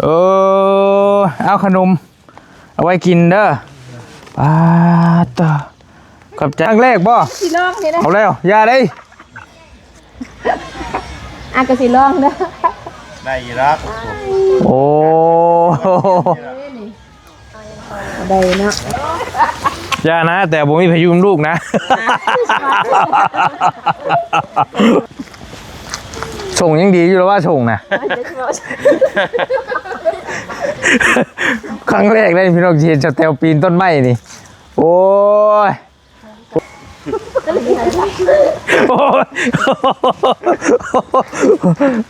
ເອີ ເອົາຂະໜົມ ເອົາໄວ້ກິນເດີ. ປາດໂທ້ ຂອບໃຈ. ຄັ້ງແລກບໍ່? ຊິລອງນີ້ນະ. ເອົາແລ້ວ ຢ່າເດ້. ອາ ກໍຊິລອງເດີ. ໄດ້ຢູ່ດອກ. ໂອ້ ໄດ້ເນາະ. ຢ່ານະ ແຕ່ບໍ່ມີໃຜຢູ່ນຳລູກນະ. ສົ່ງຍັງດີຢູ່ແລ້ວວ່າສົ່ງນະ. ຄັ້ງແລກເດ້ພີ່ນ້ອງ ທີ່ເຫັນສາວແຕວປີນຕົ້ນໄມ້ນີ້. ໂອ້ຍ ໂອ້ຍ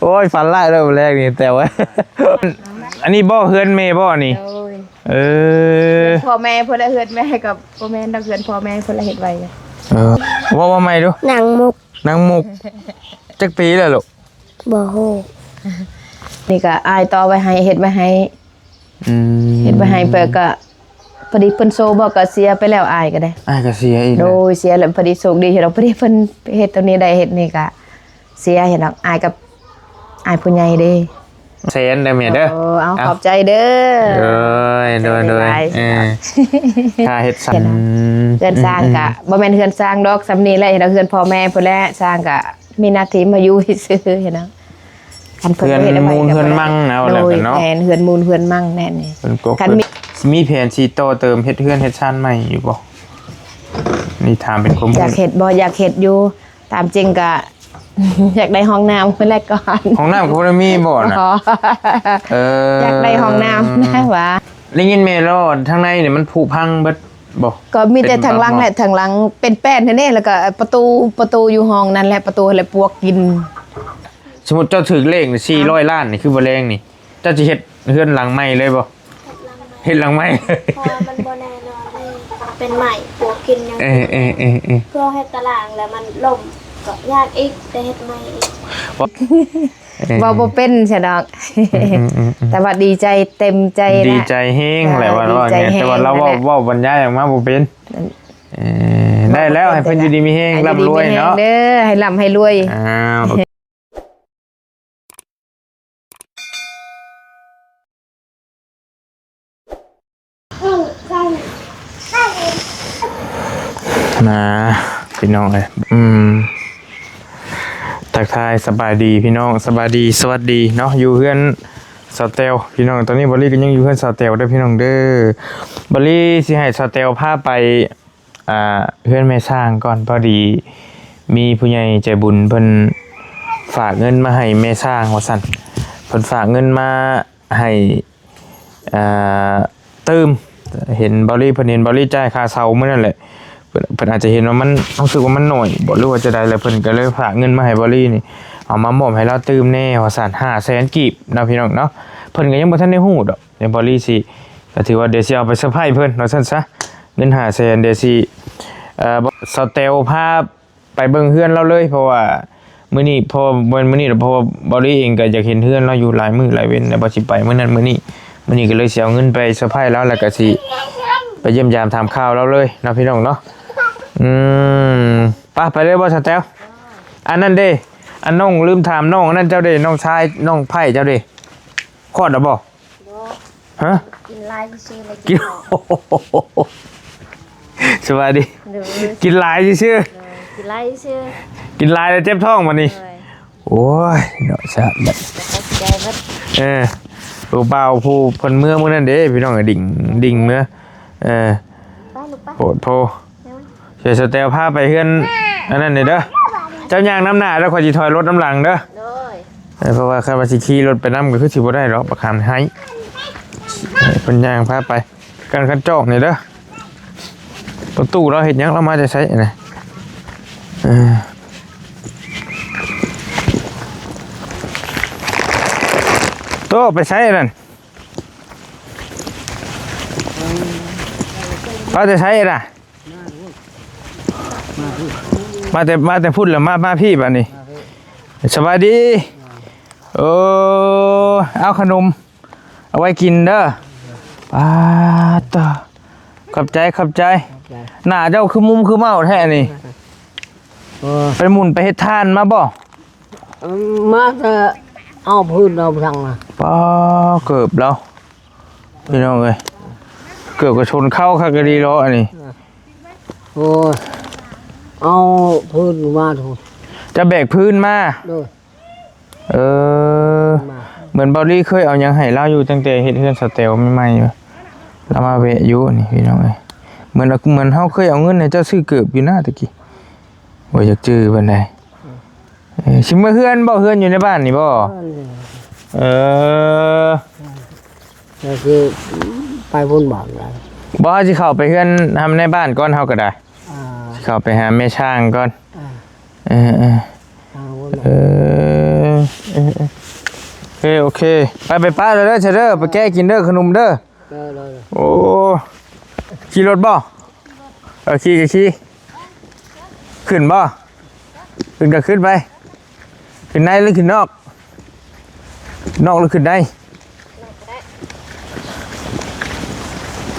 ໂອ້ຍ ຝັນຮ້າຍເລີຍມື້ແລກນີ້ແຕວເອີຍ. ອັນນີ້ບໍ່ ເຮືອນແມ່ບໍ່ນີ້? ໂດຍ. ເອີ ເຮືອນພໍ່ແມ່ພຸ້ນແຫຼະ ເຮືອນແມ່ກໍບໍ່ແມ່ນດອກ ເຮືອນພໍ່ແມ່ພຸ້ນແຫຼະເຮັດໄວ້. ເອີ ເວົ້າ ເວົ້າໃໝ່ດູ. ນາງມຸກ. ນາງມຸກ ຈັກປີແລ້ວລູກ? ບໍ່ຮູ້. ນີ້ກໍອ້າຍຕໍ່ໄວ້ໃຫ້ ເຮັດໄວ້ໃຫ້. ອືມ ເຮັດໄວ້ໃຫ້ ເພິ່ນກໍພໍດີເພິ່ນໂຊບໍ່ກໍເສຍໄປແລ້ວ ອ້າຍກໍໄດ້. ອ້າຍກໍເສຍອີກ. ໂດຍ ເສຍແລ້ວ ພໍດີໂຊກດີເຮັດດອກ ພໍດີເພິ່ນເຮັດຕົວນີ້ໄດ້ ເຮັດນີ້ກໍເສຍເຮັດດອກ ອ້າຍກັບ ອ້າຍຜູ້ໃຫຍ່ເດ້. ແສນເດີແມ່ເດີ. ໂອ້ ເອົາ ເອົາ ຂອບໃຈເດີ. ໂດຍ ໂດຍ ໂດຍ. ເອີ ຖ້າເຮັດສ້າງ ເຮືອນສ້າງກໍ ອືມ ບໍ່ແມ່ນເຮືອນສ້າງດອກ ສ່ຳນີ້ແຫຼະ ເຮັດເຮືອນພໍ່ແມ່ພຸ້ນແຫຼະ ສ້າງກໍ ມີໜ້າທີ່ມາຢູ່ຊື່ໆ ເຫັນເນາະ. ຄັນເພິ່ນເຮັດໄວ້ ເຮືອນມູນເຮືອນມັງນະ ວ່າແລ້ວກັນເນາະ. ໂດຍ ແມ່ນ ເຮືອນມູນເຮືອນມັງແນ່ນີ້. ຄັນມີ ມີແຜນຊິຕໍ່ເຕີມເຮັດເຮືອນເຮັດຊານໃໝ່ຢູ່ບໍ່? ນີ້ຖາມເປັນຄວາມຮູ້. ຢາກເຮັດບໍ່? ຢາກເຮັດຢູ່. ຕາມຈິງກະ ຢາກໄດ້ຫ້ອງນ້ຳພຸ້ນແຫຼະກ່ອນ. ຫ້ອງນ້ຳກໍບໍ່ໄດ້ມີບໍ່ນະ? ບໍ່. ເອີ ຢາກໄດ້ຫ້ອງນ້ຳນະວ່າ. ໄດ້ຍິນແມ່ເວົ້າທາງໃນນີ້ມັນຜຸພັງເບິດບໍ່? ກໍມີແຕ່ທາງຫຼັງແຫຼະ ທາງຫຼັງເປັນແປ້ນຫັ້ນເດ້ ແລ້ວກໍປະຕູ ປະຕູຢູ່ຫ້ອງນັ້ນແຫຼະ ປະຕູຫັ້ນແຫຼະປວກກິນ. ສົມມຸດເຈົ້າຖືກເລກສີ່ຮ້ອຍລ້ານນີ້ ຄືບໍ່ແລງນີ້ ເຈົ້າຊິເຮັດເຮືອນຫຼັງໃໝ່ເລີຍບໍ່? ເຮັດຫຼັງໃໝ່ ເພາະວ່າມັນບໍ່ແນ່ນອນເລີຍ ເປັນໄມ້ ປວກກິນຫຍັງ. ເອີ ເອີ ເອີ ເອີ ເພື່ອເຮັດຕາລ່າງແລ້ວມັນລົ້ມ ກໍຍາກອີກ ໄດ້ເຮັດໃໝ່ອີກ. ເອີ ເວົ້າບໍ່ເປັນຊະດອກ. ອືມໆໆໆ ແຕ່ວ່າດີໃຈເຕັມໃຈ ດີໃຈແຮງແຫຼະ ເອີ ວ່າ ວ່າ ແຕ່ວ່າລາວເວົ້າ ເວົ້າບັນຍາຍອອກມາບໍ່ເປັນ. ເອີ ໄດ້ແລ້ວ ໃຫ້ເພິ່ນຢູ່ດີມີແຮງ ໃຫ້ຢູ່ດີມີແຮງ ລ່ຳລວຍເນາະ ເດີ ໃຫ້ລ່ຳໃຫ້ລວຍ. ອ້າວ ມາ ພີ່ນ້ອງເອີຍ ອືມ ທັກທາຍສະບາຍດີພີ່ນ້ອງ ສະບາຍດີ ສະຫວັດດີເນາະ ຢູ່ເຮືອນສາວແຕວ ພີ່ນ້ອງ. ຕອນນີ້ບາລີກໍຍັງຢູ່ເຮືອນສາວແຕວເດີພີ່ນ້ອງເດີ. ບາລີຊິໃຫ້ສາວແຕວພາໄປ ອ່າ ເຮືອນແມ່ຊ້າງກ່ອນ ພໍດີມີຜູ້ໃຫຍ່ໃຈບຸນເພິ່ນຝາກເງິນມາໃຫ້ແມ່ຊ້າງວ່າຊັ້ນ ເພິ່ນຝາກເງິນມາໃຫ້ ອ່າ ຕື່ມ ເຫັນບາລີ ເພິ່ນເຫັນບາລີຈ່າຍຄ່າເຊົ່າມື້ນັ້ນແຫຼະ ເພິ່ນ ເພິ່ນອາດຈະເຫັນວ່າມັນ ຮູ້ສຶກວ່າມັນໜ້ອຍບໍ ຫຼືວ່າຈັ່ງໃດ ແລ້ວເພິ່ນກໍເລີຍຝາກເງິນມາໃຫ້ບາລີນີ້ ເອົາມາມອບໃຫ້ລາວຕື່ມແດ່ວ່າຊັ້ນ ຫ້າແສນກີບເນາະ ພີ່ນ້ອງເນາະ. ເພິ່ນກໍຍັງບໍ່ທັນໄດ້ຮູ້ດອກ ດຽວບາລີຊິ ກໍຖືວ່າດຽວຊິເອົາໄປເຊີໄພເພິ່ນວ່າຊັ້ນຊະ ເງິນຫ້າແສນ ດຽວຊິ ເອີ ສາວແຕວພາໄປເບິ່ງເຮືອນລາວເລີຍ ເພາະວ່າມື້ນີ້ ເພາະວ່າມື້ນີ້ ເພາະວ່າບາລີເອງກໍຢາກເຫັນເຮືອນລາວຢູ່ຫຼາຍມື້ຫຼາຍເວັນແລ້ວ ວ່າຊິໄປມື້ນັ້ນມື້ນີ້ ມື້ນີ້ກໍເລີຍຊິເອົາເງິນໄປເຊີໄພລາວ ແລ້ວກໍຊິໄປຢ້ຽມຢາມຖາມຂ່າວລາວເລີຍເນາະ ພີ່ນ້ອງເນາະ. ອືມ ໄປ ໄປເລີຍບໍ່ສາວແຕວ? ອັນນັ້ນເດ້ ອັນນ້ອງ ລືມຖາມນ້ອງອັນນັ້ນເຈົ້າເດ້ ນ້ອງຊາຍ ນ້ອງໃພ້ເຈົ້າເດ້ ຄອດແລ້ວບໍ່? ບໍ່. ຮະ? ກິນຫຼາຍຊື່ໆ ກິນ ສະບາຍດີ ໂດຍ ກິນຫຼາຍຊື່ໆ ໂດຍ ກິນຫຼາຍຊື່ໆ ກິນຫຼາຍແລ້ວເຈັບທ້ອງບັດນີ້ ໂດຍ ໂອ້ຍ ເນາະ ຊະບັດ ເອີ ຜູ້ບ່າວຜູ້ເພິ່ນເມືອມື້ນັ້ນເດ້ ພີ່ນ້ອງ ດິ່ງ ດິ່ງເມືອ ເອີ ໄປລູກໄປ ໂພດໂພ ດຽວສະແຕວພາໄປເຮືອນອັນນັ້ນເດີ ເຈົ້າຍ່າງນຳໜ້າເດີ ຂ້ອຍຊິຖອຍລົດນຳຫຼັງເດີ ໂດຍ ເອີ ເພາະວ່າຄັນວ່າຊິຂີ່ລົດໄປນຳກໍຄືຊິບໍ່ໄດ້ດອກ ບັກຫຳໄຫ້ ເພິ່ນຍ່າງພາໄປ ກັນຄັນຈອກນີ້ເດີ ປະຕູລາວເຮັດຫຍັງ ລາວມາແຕ່ໃສນະ ເອີ ໂຕ ໄປໃສນັ້ນ? ມາແຕ່ໃສລະ? ມາແຕ່ ມາແຕ່ພຸ້ນລະ ມາ ມາພີ້ບາດນີ້. ສະບາຍດີ. ໂອ້ ເອົາຂະໜົມ ເອົາໄວ້ກິນເດີ. ປາດໂທ້ ຂອບໃຈ ຂອບໃຈ. ໜ້າເຈົ້າຄືມຸມຄືເມົ້າແທ້ນີ້. ໂອ້ ໄປໝຸນໄປເຮັດທານມາບໍ່? ມາແຕ່ ເອົາພື້ນເອົາຫຍັງນະ ປ້າ ເກີບລາວ ພີ່ນ້ອງເອີຍ ເກີບກໍຊົນເຂົ້າຄັກອີ່ຫຼີເນາະອັນນີ້. ໂອ້ຍ ເອົາພື້ນມາໂທດ ຈະແບກພື້ນມາ. ໂດຍ. ເອີ ມາ ເໝືອນເບົາລີເຄີຍເອົາຫຍັງໃຫ້ລາວຢູ່ ຕັ້ງແຕ່ເຮັດເຮືອນສະແຕວໃໝ່ໆຢູ່ ລາວມາແວະຢູ່ນີ້ ພີ່ນ້ອງເອີຍ. ເໝືອນ ເໝືອນເຮົາເຄີຍເອົາເງິນໃຫ້ເຈົ້າຊື້ເກີບຢູ່ນະຕະກີ້ ບໍ່ຢາກຈື່ປານໃດ. ເອີ ຊິເມືອເຮືອນບໍ່? ເຮືອນຢູ່ໃນບ້ານນີ້ບໍ່? ເອີ ກໍຄືໄປພຸ້ນບາດໃດ ບໍ່ ເຮົາຊິເຂົ້າໄປເຮືອນ ນຳໃນບ້ານກ່ອນ ເຮົາກໍໄດ້ ອ່າ ຊິເຂົ້າໄປຫາແມ່ຊ້າງກ່ອນ. ອ່າ ເອີ ເອີ ເອີ ເອີ ໂອເຄ ໂອເຄ ໄປ ໄປປະແລ້ວເດີ ເດີ ໄປແກະກິນເດີ ຂະໜົມເດີ. ໂອ້ ຂີ່ລົດບໍ່? ເອີ ຂີ່ກໍຂີ່ ຂຶ້ນບໍ່? ຂຶ້ນກໍຂຶ້ນໄປ ຂຶ້ນໃນຫຼືຂຶ້ນນອກ? ນອກຫຼືຂຶ້ນໃນ?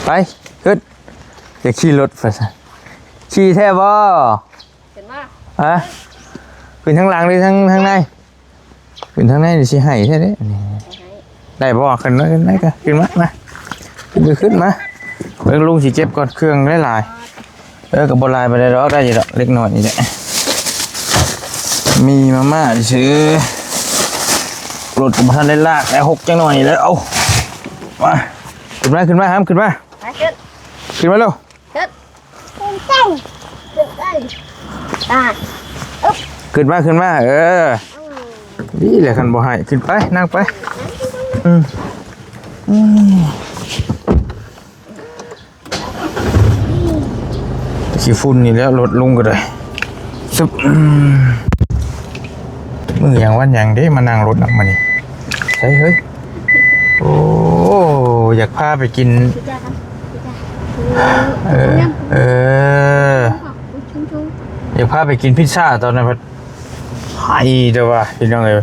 ໄປ ຂຶ້ນ ຈະຂີ່ລົດໄປຊະ ຂີ່ແທ້ບໍ່? ຂຶ້ນມາ ຮະ ຂຶ້ນທາງຫຼັງຫຼືທາງ ທາງໃນ? ຂຶ້ນທາງໃນນີ້ຊິໃຫ້ແທ້ເດ້ ນີ້ ໃຫ້ ໄດ້ບໍ່? ຂຶ້ນມາ ຂຶ້ນມາ ຂຶ້ນມາ ມາ ຂຶ້ນໄປ ຂຶ້ນມາ ເບິ່ງ ລຸງຊິເກັບກ່ອນ ເຄື່ອງຫຼາຍໆ. ເອີ ກໍບໍ່ຫຼາຍປານໃດດອກ ໄດ້ຢູ່ດອກ ເລັກນ້ອຍນີ້ແຫຼະ ມີມາມ່າຊື່ ລົດກໍບໍ່ທັນໄດ້ລາກ ແລ້ວຫົກຈັກໜ້ອຍນີ້ແຫຼະ. ເອົາ ມາ ຂຶ້ນມາ ຂຶ້ນມາ ຫາມ ຂຶ້ນມາ ໄປ ຂຶ້ນ ຂຶ້ນມາເລັວ. ຂຶ້ນມາ ຂຶ້ນມາ ເອີ ນີ້ແຫຼະ ຄັນບໍ່ໃຫ້ ຂຶ້ນໄປ ນັ່ງໄປ ອືມ ອືມ ຂີ້ຝຸ່ນນີ້ແຫຼະ ລົດລຸງກໍໄດ້ ຊຶບ ອືມ. ມື້ຫຍັງວັນຫຍັງເດ້ ມານັ່ງລົດນຳມື້ນີ້ ໃສເຮີ້ຍ? ໂອ້ ຢາກພາໄປກິນ ເອີ ເອີ ຢາກພາໄປກິນພິດຊາຕອນນັ້ນ ໃຫ້ແຕ່ວ່າ ພີ່ນ້ອງເອີຍ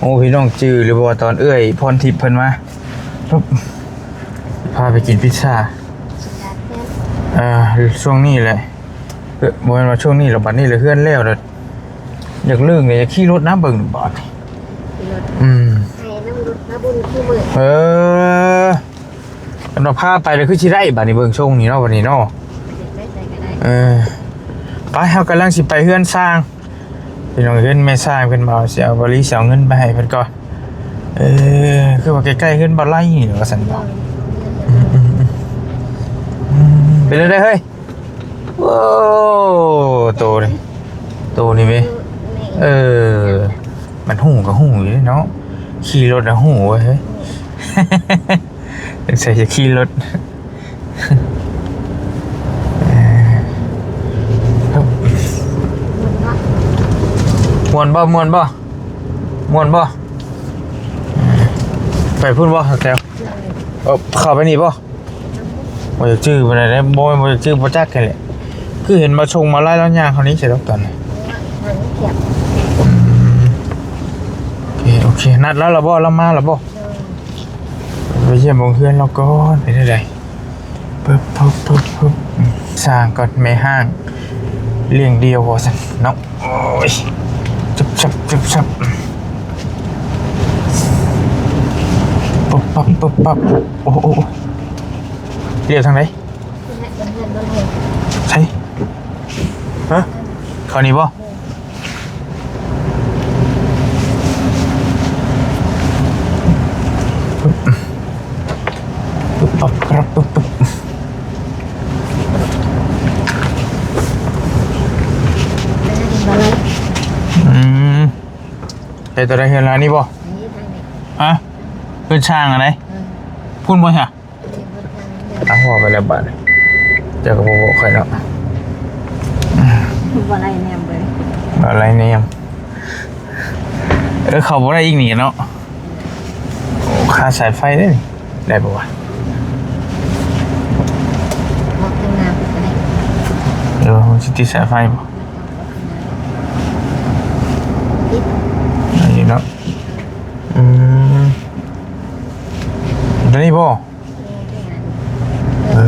ໂອ້ ພີ່ນ້ອງຈື່ຫຼືບໍ່ ຕອນເອື້ອຍພອນທິບເພິ່ນມາ ພາໄປກິນພິດຊາ ເອີ ຊ່ວງນີ້ແຫຼະ ເອີ ບໍ່ແມ່ນວ່າຊ່ວງນີ້ລະ ບັດນີ້ລະເຮືອນແລ້ວລະ ຢາກລຶ້ງເລີຍ ຢາກຂີ່ລົດນຳເບິ່ງບາດນີ້ ຂີ່ລົດ ອືມ ໃຫ້ນຳລົດມາບຸນຄູ່ມື້ ເອີ ຄັນວ່າພາໄປລະຄືຊິໄດ້ບາດນີ້ ເບິ່ງຊົງນີ້ເນາະ ບາດນີ້ເນາະ ເອີ ໄປ ເຮົາກຳລັງຊິໄປເຮືອນຊ່າງ ພີ່ນ້ອງ ເຮືອນແມ່ຊ່າງເພິ່ນ ບ່າວຊິເອົາ ບ່າວລີຊິເອົາເງິນໄປໃຫ້ເພິ່ນກ່ອນ ເອີ ຄືວ່າໃກ້ໆເຮືອນບ່າວໄລນີ້ວ່າຊັ້ນ ອືມໆໆ ເປັນຈັ່ງໃດເຮີ້ຍ? ໂອ້ ໂຕນີ້ ໂຕນີ້ເວີຍ ເອີ ມັນຮູ້ກໍຮູ້ຢູ່ເດ້ເນາະ ຂີ່ລົດນະຮູ້ເວີຍ ເຮີ້ຍ ສົງໄສຈະຂີ່ລົດ ມ່ວນບໍ່? ມ່ວນບໍ່? ມ່ວນບໍ່? ໄປພຸ້ນບໍ່ ແຖວ? ເອີ ເຂົ້າໄປນີ້ບໍ່? ບໍ່ຢາກຈື່ປານໃດເດ້ ບໍ່ ບໍ່ຢາກຈື່ ບໍ່ຈັກແທ້ແຫຼະ ຄືເຫັນມາສົ່ງມາໄລ່ລາວຍ່າງເຮົານີ້ໃສ່ດອກຕອນນີ້ ອືມ ໂອເຄ ໂອເຄ ນັດລາວລະບໍ່? ລາວມາລະບໍ່? ໄປຢ້ຽມເບິ່ງເຮືອນລາວກ່ອນ ເປັນຈັ່ງໃດ? ປຶບ ປຶບ ປຶບ ປຶບ ສ້າງກ່ອນ ແມ່ຮ້າງລ້ຽງດ່ຽວວ່າຊັ້ນເນາະ ໂອ້ຍ ຊຶບ ຊຶບ ຊຶບ ຊຶບ ປຶບ ປັບ ປຶບ ປັບ ໂອ້ ໂອ້ ໂອ້ ລ້ຽວທາງໃດ? ໃສ? ຮະ? ເຂົ້ານີ້ບໍ່? ປຶບ ປັບ ປັບ ປຶບ ປຶບ ອືມ ໄປຕົວໃດ ເຮືອນຫຼັງນີ້ບໍ່? ຮະ? ເຮືອນຊ່າງອັນໃດ? ພຸ້ນບໍ່ຊະ? ອ່ະ ເວົ້າໄປແລ້ວບາດນີ້ ເຈົ້າກໍບໍ່ບອກຂ້ອຍເນາະ ບໍ່ໄລ່ແນມເລີຍ ບໍ່ໄລ່ແນມ ເອີ ເຂົ້າບໍ່ໄດ້ອີກນີ້ເນາະ ໂອ້ ຄາສາຍໄຟເດ້ນີ້ ໄດ້ບໍ່ວະ? ເອີ ມັນຊິຕິດສາຍໄຟບໍ່? ໄດ້ຢູ່ເນາະ ອືມ ຕົວນີ້ບໍ່? ເອີ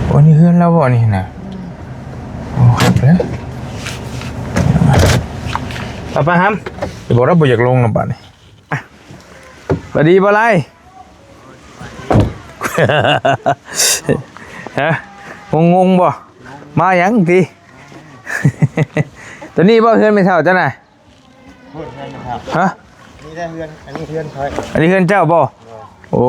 ໂອ້ ນີ້ເຮືອນລາວບໍ່ນີ້ນະ? ໂອ້ ຄັກເລີຍ ໄປຫາ ບໍ່ໄດ້ ບໍ່ຢາກລົງນຳບາດນີ້. ສະບາຍດີບໍ່ໄລ? ຮະ ງົງໆບໍ່? ມາຫຍັງຕິ? ໂຕນີ້ບໍ່ ເຮືອນແມ່ເຖົ້າເຈົ້ານະ? ພຸ້ນເຮືອນເຈົ້າ. ຮະ? ນີ້ໄດ້ເຮືອນ ອັນນີ້ເຮືອນຂ້ອຍ ອັນນີ້ເຮືອນເຈົ້າບໍ່? ໂດຍ. ໂອ້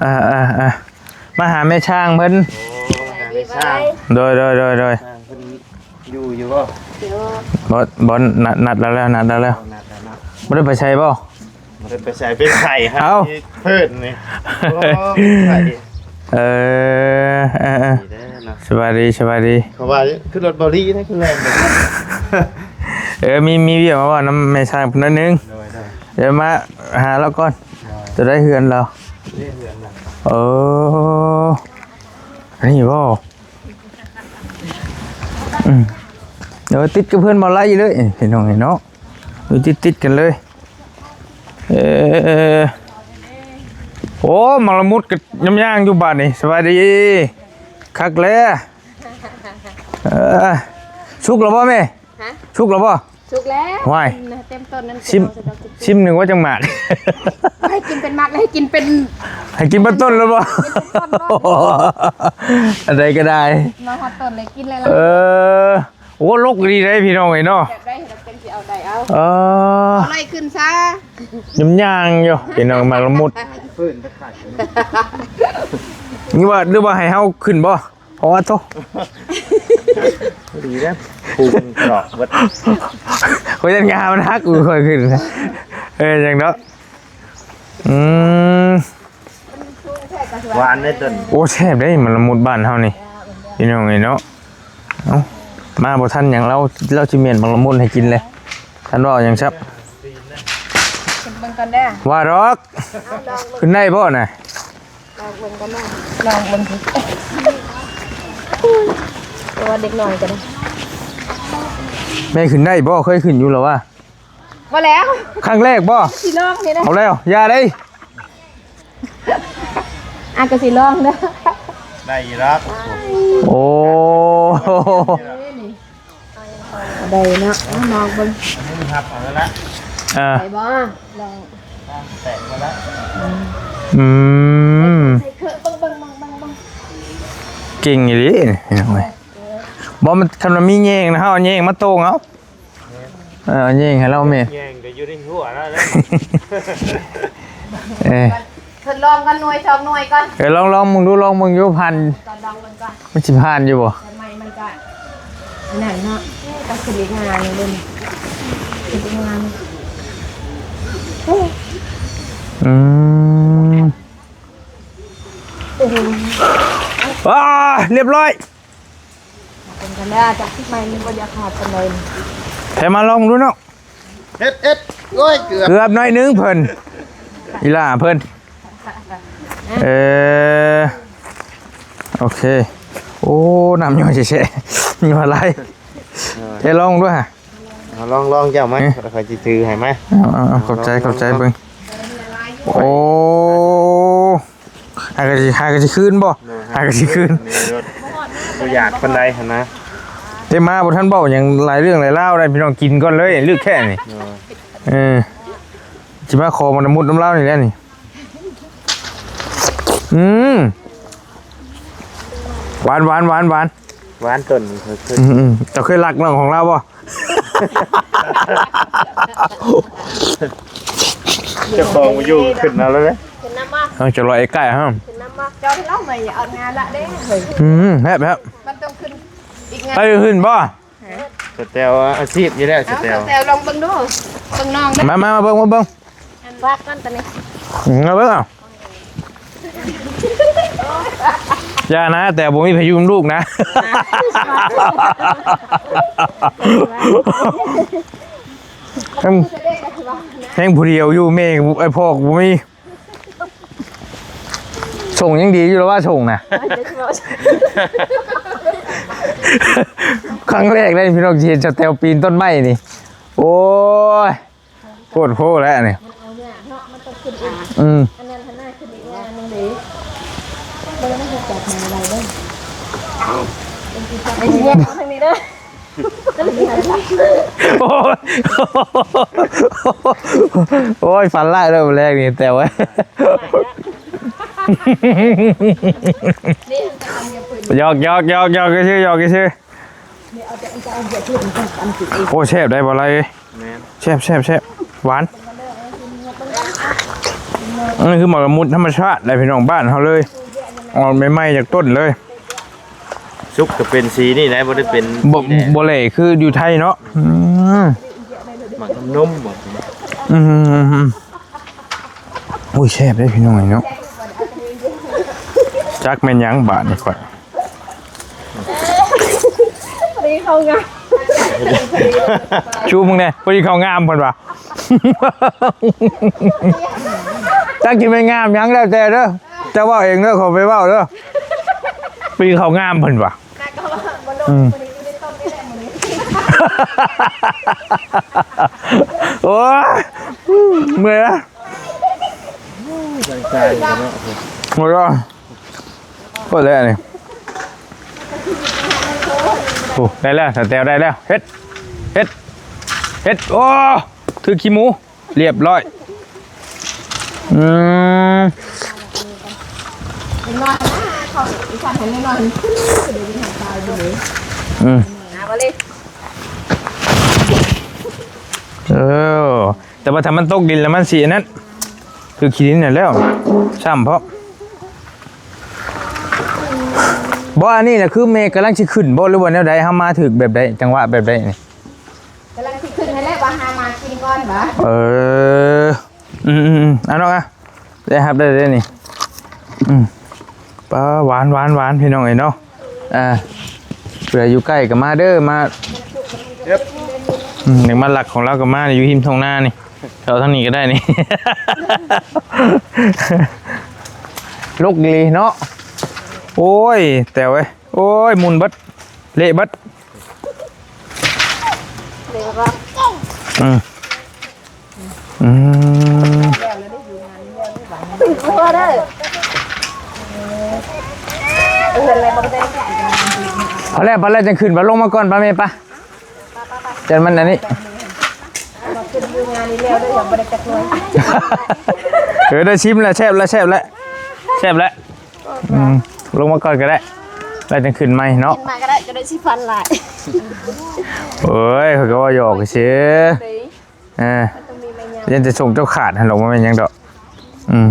ອ່າໆໆ ມາຫາແມ່ຊ່າງເພິ່ນ. ໂອ້ ມາຫາແມ່ຊ່າງ. ໂດຍໆໆໆ. ຊ່າງເພິ່ນຢູ່ ຢູ່ບໍ່? ຢູ່. ບໍ່ ບໍ່ ນັດ ນັດລາວແລ້ວ ນັດລາວແລ້ວ. ນັດແລ້ວເນາະ. ບໍ່ໄດ້ໄປໃສບໍ່? ບໍ່ໄດ້ໄປໃສ ເປັນໄຂ້. ເອົ້າ ເພິ່ນນີ້. ໂອ້ ໄຂ້. ເອີ ເອີ ເອີ ດີເດີເນາະ. ສະບາຍດີ ສະບາຍດີ. ເຂົາວ່າຄືລົດບໍ່ລີນະ ຄືແລ່ນ. ເອີ ມີ ມີວຽກມາເວົ້ານຳແມ່ຊ່າງເພິ່ນໜ້ອຍໜຶ່ງ. ໂດຍໆ. ດຽວມາຫາລາວກ່ອນ. ໂດຍ. ຈະໄດ້ເຮືອນລາວ. ນີ້ເຮືອນລາວ. ເອີ ອັນນີ້ບໍ່? ອືມ ເອີ ຕິດກັບເຮືອນບໍ່ໄລເລີຍ ພີ່ນ້ອງເອີຍເນາະ. ຢູ່ຕິດໆກັນເລີຍ. ເອີ ໂອ້ ໝາກລະມຸດກໍຍຳຍ່າງຢູ່ບາດນີ້. ສະບາຍດີ. ຄັກແລ້ວ. ເອີ ສຸກແລ້ວບໍ່ແມ່? ຮະ? ສຸກແລ້ວບໍ່? ສຸກແລ້ວ. ວ້າຍ ເຕັມຕົ້ນນັ້ນ. ຊິມ ຊິມໜຶ່ງວ່າຈັກໝາກ. ໃຫ້ກິນເປັນໝາກ ໃຫ້ກິນເປັນ ໃຫ້ກິນເປັນຕົ້ນແລ້ວບໍ່? ກິນເປັນຕົ້ນເນາະ. ອັນໃດກໍໄດ້ ມາຮອດຕົ້ນເລີຍ ກິນເລີຍ. ເອີ ໂອ້ ລົກດີເດ້ພີ່ນ້ອງເອີຍເນາະ. ຢາກໄດ້ ເຮົາຈັ່ງຊິເອົາໄດ້ເອົາ. ເອີ ເອົາໄລ່ຂຶ້ນຊະ. ຍຳຍ່າງຢູ່ພີ່ນ້ອງ ໝາກລະມຸດ. ນີ້ວ່າ ຫຼືວ່າໃຫ້ເຮົາຂຶ້ນບໍ່? ໂອ້ໂທ້ ດີເດ້ ພຸງເຈາະເບິດ. ຂ້ອຍຢ້ານງາມັນຫັກ ຂ້ອຍຂຶ້ນ. ເອີ ຫຍັງເນາະ. ອືມ ຫວານເດ້ຕົ້ນ. ໂອ້ ແຊບເດ້ ໝາກລະມຸດບ້ານເຮົານີ້ ພີ່ນ້ອງເອີຍເນາະ. ເອົ້າ ມາບໍ່ທັນຫຍັງ ລາວ ລາວຊິມ້ຽນໝາກລະມຸດໃຫ້ກິນເລີຍ. ທ່ານເວົ້າຫຍັງຊັບ? ຂຶ້ນເບິ່ງກ່ອນເດີ. ວ່າດອກ. ເອົາ ລອງເບິ່ງ ຂຶ້ນໄດ້ບໍ່ນະ? ລອງເບິ່ງກ່ອນເນາະ ລອງເບິ່ງ. ແຕ່ວ່າເດັກນ້ອຍກໍໄດ້. ແມ່ຂຶ້ນໄດ້ບໍ່? ເຄີຍຂຶ້ນຢູ່ລະວະ? ບໍ່ແລ້ວ. ຄັ້ງແລກບໍ່? ຊິລອງນີ້ນະ. ເອົາແລ້ວ ຢ່າເດ້. ອ່ະ ກໍຊິລອງເດີ. ໄດ້ຢູ່ດອກ. ໂອ້ ໄດ້ເນາະ ລອງເບິ່ງ. ອັນນີ້ຮັບເອົາແລ້ວລະ. ເອີ ໄດ້ບໍ່? ລອງ ແຕກມາແລ້ວ. ອືມ ໃສ່ເຄີ ເບິ່ງ ເບິ່ງ ເບິ່ງ ເບິ່ງ ເບິ່ງ. ເກັ່ງອີ່ຫຼີນີ້. ບໍ່ ມັນ ຄັນວ່າມີແຍງນະ ເຮົາເອົາແຍງມາໂຕ່ງເອົາ. ເອີ ແຍງໃຫ້ລາວແມ່ ແຍງກໍຢູ່ໃນຫົວລາວເດ້. ເອີ ທົດລອງກ່ອນໜ່ວຍສອງໜ່ວຍກ່ອນ. ເອີ ລອງ ລອງເບິ່ງດູ ລອງເບິ່ງຢູ່ ຜ່ານ ກ່ອນ ລອງເບິ່ງກ່ອນ ມັນຊິຜ່ານຢູ່ບໍ່? ແຕ່ໄມ້ມັນກໍອັນນັ້ນເນາະ ເອີ ກໍຂຶ້ນອີກງາໜຶ່ງເດ້ ຂຶ້ນອີກງາໜຶ່ງ. ອືມ ໂອ້ໂຫ ອ້າ ລຽບຮ້ອຍ. ເປັນກັນແລ້ວ ຈາກທີ່ໄມ້ມັນບໍ່ຢາກຮອດປານໃດ. ແພມາລອງເບິ່ງດູເນາະ. ເຮັດ ເຮັດ ໂອ້ຍ ເກືອບ ເກືອບໜ້ອຍໜຶ່ງເພິ່ນ ອີ່ຫຼ້າເພິ່ນ. ເອີ ໂອເຄ. ໂອ້ ນ້ຳຍ້ອຍແຊະໆ ຍ້ອຍຫຼາຍ. ເອີ ເຮັດລອງເບິ່ງດູຫາ. ເອົາ ລອງ ລອງເຈົ້າມາ ຂ້ອຍຊິຖືໃຫ້ມາ. ເອົາ ເອົາ ເອົາ ຂອບໃຈ ລອງ ຂອບໃຈ ລອງ ເບິ່ງ. ໂອ້ ຫາກະຊິ ຫາກະຊິຄືນບໍ່? ໂດຍ ຫາກະຊິຄືນ ບໍ່ຢາກປານໃດຫັ້ນນະ. ແຕ່ມາບໍ່ທັນເວົ້າຫຍັງຫຼາຍເລື່ອງຫຼາຍລາວໄດ໋ ພີ່ນ້ອງ ກິນກ່ອນເລີຍ ລຶກແທ້ນີ້. ໂດຍ ເອີ ຊິມາຂໍໝາກລະມຸດນຳລາວນີ້ແຫຼະນີ້. ອືມ ຫວານ ຫວານ ຫວານ ຫວານ. ຫວານຕົ້ນນີ້ ອືມ ເຈົ້າເຄີຍລັກນ້ອງຂອງລາວບໍ່? ເຈົ້າຂອງບໍ່ຢູ່ ຂຶ້ນເອົາແລ້ວເດ້. ຂຶ້ນນຳບໍ່? ເອົາ ຈະລອຍໃກ້ໆ ຮະ ຂຶ້ນນຳບໍ່? ເຈົ້າເລົ່າໃໝ່ ເອົາງານລະເດ້. ອືມ ແຮບໆ ມັນຕ້ອງຂຶ້ນອີກງານ ໄປຂຶ້ນບໍ່? ສະແຕວອາຊີບຢູ່ແລ້ວ ສະແຕວ ສະແຕວລອງເບິ່ງດູ ເບິ່ງນ້ອງເດີ. ມາ ມາ ມາເບິ່ງ ມາເບິ່ງ. ອັນ ວາດກ່ອນຕອນນີ້ ອືມ ເອົາເບິ່ງເອົາ. ຢ່ານະ ແຕ່ບໍ່ມີໃຜຢູ່ນຳລູກນະ. ແຮງ ແຮງຜູ້ດຽວຢູ່ ແມ່ ເອີ ພໍ່ກໍບໍ່ມີ. ສົ່ງຍັງດີຢູ່ລະວ່າ ສົ່ງນະ. ຄັ້ງແລກເດ້ພີ່ນ້ອງ ທີ່ເຫັນສະແຕວປີນຕົ້ນໄມ້ນີ້. ໂອ້ຍ ໂພດໂພແລ້ວນີ້. ມັນເອົາຍາກເນາະ ມັນຕ້ອງຂຶ້ນອີກ. ອືມ ອັນນັ້ນຫັ້ນນະ ຂຶ້ນອີກງານໜຶ່ງເດ້. ເບິ່ງມັນຈະຈັບມາໄດ້ເດີ. ເອົາ ເປັນທີ່ຈັບ ເປັນທີ່ຈັບທາງນີ້ເດີ. ໂອ້ຍ ໂອ້ຍ ຝັນຮ້າຍເດີ້ມື້ແລງນີ້ ແຕ່ວ່າ ຫຍອກໆໆໆ ຊື່ ຫຍອກຊື່. ໂອ້ ແຊບໄດ໋ ບໍ່ໄລເອີຍ. ແມ່ນ ແຊບໆໆ ຫວານ. ອັນນີ້ຄືໝາກລະມຸດທຳມະຊາດເດ້ພີ່ນ້ອງ ບ້ານເຮົາເລີຍ ອອກໃໝ່ໆ ຈາກຕົ້ນເລີຍ. ສຸກກໍເປັນສີນີ້ນະ ບໍ່ໄດ້ເປັນ ບໍ່ ບໍ່ແຫຼຄືຢູ່ໄທເນາະ. ອືມ ໝາກນ້ຳນົມບໍ? ອືມ ໂອ້ຍ ແຊບເດ້ພີ່ນ້ອງເອີຍເນາະ. ຈັກແມ່ນຫຍັງບາດນີ້ຂ້ອຍ ພໍດີເຂົ້າງາມ ຊູມເບິ່ງແດ່ ພໍດີເຂົ້າງາມເພິ່ນວ່າ. ຈັກຊິແມ່ນງາມຫຍັງແລ້ວແຕ່ເດີ້ ເຈົ້າເວົ້າເອງເດີ້ ຂ້ອຍບໍ່ໄດ້ເວົ້າເດີ້. ປີເຂົ້າງາມເພິ່ນວ່າ. ອືມ ໂອ້ຍ ເມື່ອຍລະ ເມື່ອຍລະ. ໂອ້ ໄດ້ແລ້ວນີ້ ໂອ້ ໄດ້ແລ້ວ ສາວແຕວໄດ້ແລ້ວ ເຮັດ ເຮັດ ເຮັດ ໂອ້ ຖືກຂີ້ໝູ ຮຽບຮ້ອຍ. ອືມ ອືມ ເອີ ແຕ່ວ່າຖ້າມັນຕົກດິນແລ້ວມັນຊິອັນນັ້ນ ຄືຂີ້ດິນນັ້ນແລ້ວ ຊ້ຳເພາະ ບໍ່ ອັນນີ້ນະ ຄືແມ່ກຳລັງຊິຂຶ້ນບໍ່ ຫຼືວ່າແນວໃດ? ເຮົາມາຖືກແບບໃດ? ຈັງຫວະແບບໃດນີ້? ກຳລັງຊິຂຶ້ນຫັ້ນແຫຼະ ວ່າຫາມາກິນກ່ອນຫວາ. ເອີ ອືມໆໆ ເອົານ້ອງອະ ໄດ້ຮັບໄດ້ເດ້ນີ້. ອືມ ປາ ຫວານໆໆ ພີ່ນ້ອງເອີຍເນາະ. ອ່າ ເພື່ອຢູ່ໃກ້ກໍມາເດີ ມາ ອືມ ຢາກມາລັກຂອງລາວກໍມາ ຢູ່ຮິມທົ່ງນານີ້ ເຂົ້າທາງນີ້ກໍໄດ້ນີ້. ລົກອີ່ຫຼີເນາະ. ໂອ້ຍ ແຕ່ວເອີຍ ໂອ້ຍ ໝຸ່ນເບິດ ເລະເບິດ ເລະເບິດ. ອືມ ອືມ ພໍແລ້ວ ພໍແລ້ວ ຈັ່ງຂຶ້ນ ບາດລົງມາກ່ອນ ປະແມ່ປະ ຈັ່ງມັນອັນນີ້. ເອີ ໄດ້ຊິມແລ້ວ ແຊບແລ້ວ ແຊບແລ້ວ ແຊບແລ້ວ. ອືມ ລົງມາກ່ອນກໍໄດ້ ແລ້ວຈັ່ງຂຶ້ນໃໝ່ເນາະ. ຂຶ້ນມາກໍໄດ້ ຈະໄດ້ຊິຟັນຫຼາຍ. ໂອ້ຍ ຂ້ອຍກໍເວົ້າຫຍອກຊື່. ເອີ ຍັງແຕ່ສົ່ງເຈົ້າຂາດຫັ້ນດອກ ບໍ່ແມ່ນຫຍັງດອກ. ອືມ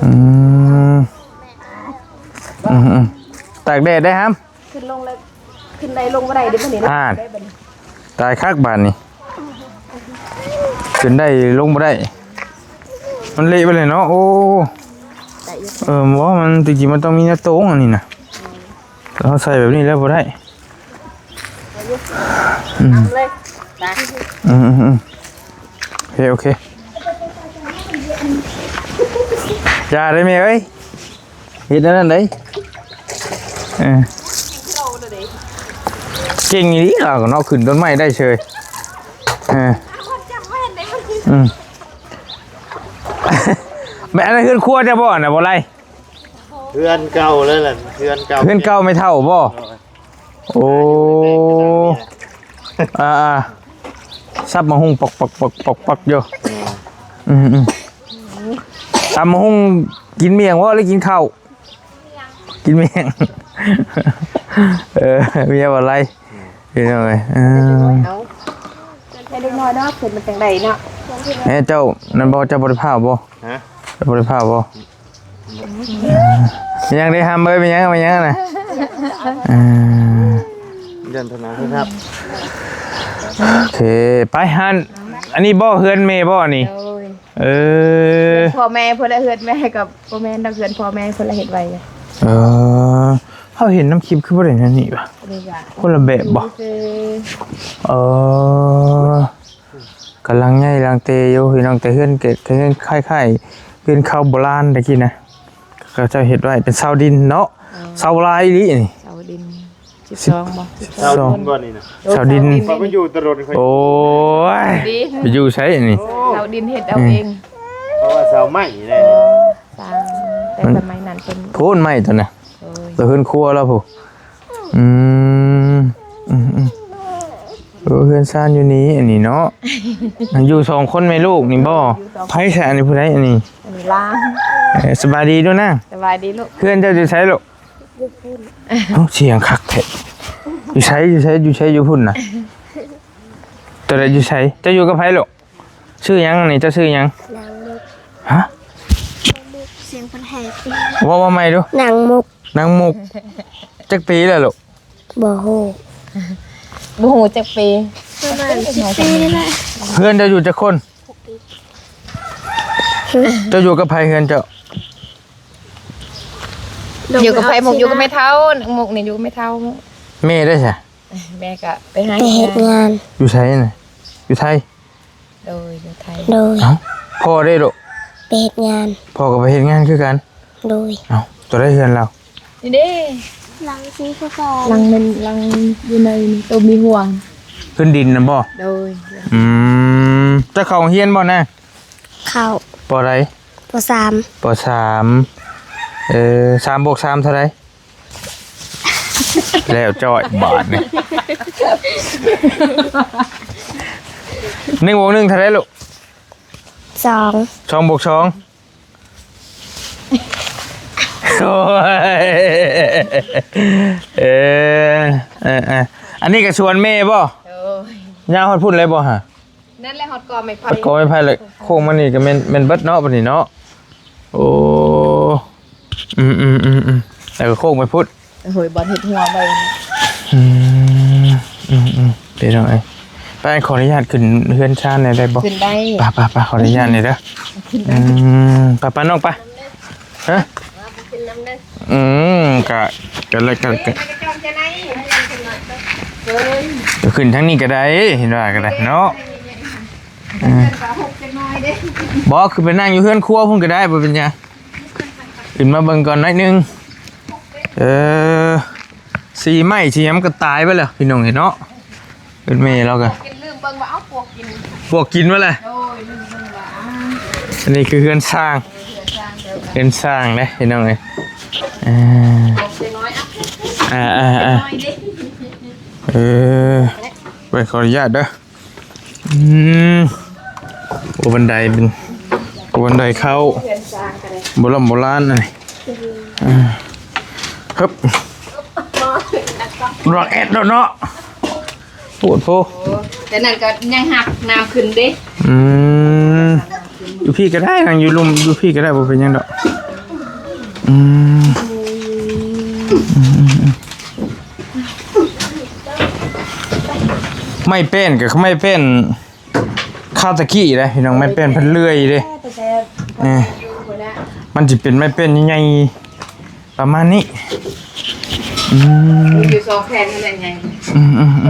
ອືມ ອືມ ຕາກແດດໄດ້ຫຳ ຂຶ້ນລົງແລ້ວ ຂຶ້ນໄດ້ລົງບໍ່ໄດ້ເດ້ບັດນີ້. ອ່າ ໄດ້ບັດນີ້ ຕາຍຄັກບາດນີ້ ຂຶ້ນໄດ້ລົງບໍ່ໄດ້ ມັນເລະໄປເລີຍເນາະ. ໂອ້ ໄດ້ຢູ່ ເອີ ບໍ່ ມັນ ຈິງໆ ມັນຕ້ອງມີແນວໂຕ້ງອັນນີ້ນະ ເຮົາໃສ່ແບບນີ້ແລ້ວບໍ່ໄດ້. ອືມ ເອົາເລີຍ ອືມໆໆ ໂອເຄ ໂອເຄ ຢ່າເດ້ແມ່ເອີຍ ເຮັດແນວນັ້ນໄດ໋. ເອີ ເກັ່ງອີ່ຫຼີລາວກໍເນາະ ຂຶ້ນຕົ້ນໄມ້ໄດ້ເຊີຍ. ເອີ ອືມ ແມ່ນເຮືອນຄົວເຈົ້າບໍ່ນະ ບໍ່ໄລ? ເຮືອນເກົ່າເລີຍແຫຼະ ເຮືອນເກົ່າ ເຮືອນເກົ່າແມ່ເຖົ້າບໍ່? ໂອ້ ອ່າໆ ສັບໝາກຫຸ່ງປອກໆໆຢູ່. ອືມໆ ຕຳໝາກຫຸ່ງກິນໝ້ຽງບໍ່ ຫຼືກິນເຂົ້າ? ກິນໝ້ຽງ. ເອີ ເມຍບໍ່ໄລ ພີ່ນ້ອງເອີຍ. ເອີ ເອົາ ໃຫ້ເດັກນ້ອຍເນາະ ເພິ່ນມັນຈັ່ງໃດເນາະ. ແມ່ເຈົ້ານັ້ນບໍ່ ເຈົ້າບໍ່ໄດ້ພ້າວບໍ່? ຮະ ເຈົ້າບໍ່ໄດ້ພ້າວບໍ່? ແມ່ນຫຍັງເດ້ຫຳເອີຍ ແມ່ນຫຍັງ ແມ່ນຫຍັງນະ? ເອີ ເດີນທາງນັ້ນຄັບ. ໂອເຄ ໄປຫັ້ນ. ອັນນີ້ບໍ່ເຮືອນແມ່ບໍ່ນີ້? ໂດຍ ເອີ ເຮືອນພໍ່ແມ່ພຸ້ນລະ ເຮືອນແມ່ກໍບໍ່ແມ່ນດອກ ເຮືອນພໍ່ແມ່ພຸ້ນລະເຮັດໄວ້. ເອີ ເຮົາເຫັນນຳຄລິບຄືບໍ່ໄດ້ແນວນີ້ຫວາ? ຄົນລະແບບບໍ່? ເອີ ກຳລັງໃຫຍ່ລັງເຕຢູ່ພີ່ນ້ອງ ແຕ່ເຮືອນກໍ ກໍຍັງຄ້າຍໆເຮືອນເຂົາໂບລານຕະກີ້ນະ ເຂົາເຈົ້າເຮັດໄວ້ເປັນເສົາດິນເນາະ. ເອີ ເສົາລາຍອີ່ຫຼີນີ້ ເສົາດິນ ສິບສອງບໍ່? ສິບສອງ ເສົາດິນບໍ່ນີ້ນະ? ໂອ້ ເສົາດິນ ເຂົາໄປຢູ່ຕະຫຼົດ. ໂອ້ຍ ດິນ ໄປຢູ່ໃສນີ້? ໂອ້ ເສົາດິນເຮັດເອົາເອງ ເພາະວ່າເສົາໄມ້ແຫຼະ ສ້າງແຕ່ສະໄໝນັ້ນເພິ່ນ ໂພນໄມ້ຕົວນະ. ໂດຍ ຕົວເຮືອນຄົວລາວພຸ້ນ. ອືມ ອືມໆ ໂອ້ ເຮືອນຊານຢູ່ນີ້ ອັນນີ້ເນາະ ຢູ່ສອງຄົນແມ່ລູກນີ້ບໍ່? ຢູ່ສອງຄົນ ໃຜຊະ ອັນນີ້ຜູ້ໃດອັນນີ້? ອັນນີ້ຫຼານ ເອີ ສະບາຍດີດູນາ ສະບາຍດີລູກ ເຮືອນເຈົ້າຢູ່ໃສລູກ? ຢູ່ພຸ້ນ ເອົ້າ ສຽງຄັກແທ້ ຢູ່ໃສ ຢູ່ໃສ ຢູ່ໃສ ຢູ່ພຸ້ນນະ ຕົວໃດຢູ່ໃສ? ເຈົ້າຢູ່ກັບໃຜລູກ? ຊື່ຫຍັງນີ້? ເຈົ້າຊື່ຫຍັງ? ນາງມຸກ ຮະ? ນາງມຸກ ສຽງເພິ່ນແຮງ ເວົ້າ ເວົ້າໃໝ່ດູ ນາງມຸກ ນາງມຸກ ຈັກປີແລ້ວລູກ? ບໍ່ຮູ້ ບໍ່ຮູ້ຈັກປີ ປະມານສິບປີນີ້ແຫຼະ ເຮືອນເຈົ້າຢູ່ຈັກຄົນ? ເຈົ້າຢູ່ກັບໃຜເຮືອນເຈົ້າ? ຢູ່ກັບໃຜ? ມຸກຢູ່ກັບແມ່ເຖົ້າ ນາງມຸກນີ້ຢູ່ກັບແມ່ເຖົ້າ ແມ່ໄດ້ຊະ? ແມ່ກໍໄປຫາ ໄປເຮັດງານ ຢູ່ໃສນະ? ຢູ່ໄທ? ໂດຍ ຢູ່ໄທ ໂດຍ ເອົ້າ ພໍ່ເດ້ລູກ? ໄປເຮັດງານ ພໍ່ກໍໄປເຮັດງານຄືກັນ ໂດຍ ເອົ້າ ຕົວໃດເຮືອນລາວ? ນີ້ເດ້ ຫຼັງສີຟ້າໆ ຫຼັງແມ່ນ ຫຼັງຢູ່ໃນນີ້ ໂຕມີຫ່ວງ ພື້ນດິນນະບໍ່? ໂດຍ ອືມ ເຈົ້າເຂົ້າໂຮງຮຽນບໍ່ນະ? ເຂົ້າ ປໍໃດ? ປໍສາມ ປໍສາມ ເອີ ສາມບວກສາມເທົ່າໃດ? ແລ້ວຈ້ອຍບາດນີ້ ໜຶ່ງບວກໜຶ່ງເທົ່າໃດລູກ? ສອງ ສອງບວກສອງ ໂອ້ຍ ເອີ ເອີ ເອີ ອັນນີ້ກໍສວນແມ່ບໍ່? ໂດຍ ຍາວຮອດພຸ້ນເລີຍບໍ່ຫະ? ນັ້ນແຫຼະ ຮອດກໍໄມ້ໄຜ່ ຮອດກໍໄມ້ໄຜ່ເລີຍ ໂຄ້ງມານີ້ກໍແມ່ນ ແມ່ນເບິດເນາະ ບັດນີ້ເນາະ ໂອ້ ອືມໆໆໆ ແລ້ວກໍໂຄ້ງໄປພຸ້ນ ໂອ້ຍ ບ່ອນເຮັດຫົວໄວ້ ອືມ ອືມໆ ເປັນຫຍັງເອີຍ ໄປ ຂໍອະນຸຍາດຂຶ້ນເຮືອນຊານແດ່ໄດ້ບໍ່? ຂຶ້ນໄດ້ ໄປໆໆ ຂໍອະນຸຍາດແດ່ເດີ ຂຶ້ນໄດ້ ອືມ ໄປໆ ນ້ອງໄປ ຮະ? ຂຶ້ນນຳເດີ ອືມ ກະ ກະເລີຍ ກະ ກະ ກະຂຶ້ນທາງນີ້ກໍໄດ້ ເຫັນວ່າກໍໄດ້ເນາະ ອືມ ບໍ່ ຄືໄປນັ່ງຢູ່ເຮືອນຄົວພຸ້ນກໍໄດ້ ບໍ່ເປັນຫຍັງ ຂຶ້ນມາເບິ່ງກ່ອນໜ້ອຍໜຶ່ງ ເອີ ສີໄມ້ສີຫຍັງມັນກໍຕາຍໄປແລ້ວ ພີ່ນ້ອງເອີຍເນາະ. ເປັນແມ່ລາວກະ ກິນ ລືມເບິ່ງວ່າ ເອົ້າ ປວກກິນ ປວກກິນມາແລ້ວ ໂດຍ ລືມເບິ່ງວ່າ ອັນນີ້ຄືເຮືອນຊ່າງ ເຮືອນຊ່າງເດີ ເຮືອນຊ່າງເດ້ພີ່ນ້ອງເອີຍ ເອີ ປວກນ້ອຍ ອ່າ ເອີ ນ້ອຍເດ້ ເອີ ໄປ ຂໍອະນຸຍາດເດີ ອືມ ໂອ້ ບັນໄດເປັນ ໂອ້ ບັນໄດເຂົ້າ ເຮືອນຊ່າງກໍໄດ້ ໂບລານ ໂບລານ ອັນນີ້ ອ່າ ຮຶບ ລອກແອດໂລດເນາະ ໂພດໂພ ໂອ້ ແຕ່ນັ້ນກໍຍັງຮັກນ້ຳຂຶ້ນເດ້ ອືມ ຢູ່ພີ້ກໍໄດ້ ນັ່ງຢູ່ລຸ່ມຢູ່ພີ້ກໍໄດ້ ບໍ່ເປັນຫຍັງດອກ ອືມ ໄມ້ແປ້ນກໍຄືໄມ້ແປ້ນ ຄາວຕະກີ້ເດ້ພີ່ນ້ອງ ໄມ້ແປ້ນເພິ່ນເລື່ອຍເດ້ ເອີ ມັນຊິເປັນໄມ້ແປ້ນໃຫຍ່ໆ ປະມານນີ້ ອືມ ມີຢູ່ສອງແຜ່ນເທົ່ານັ້ນໃຫຍ່ ອືມ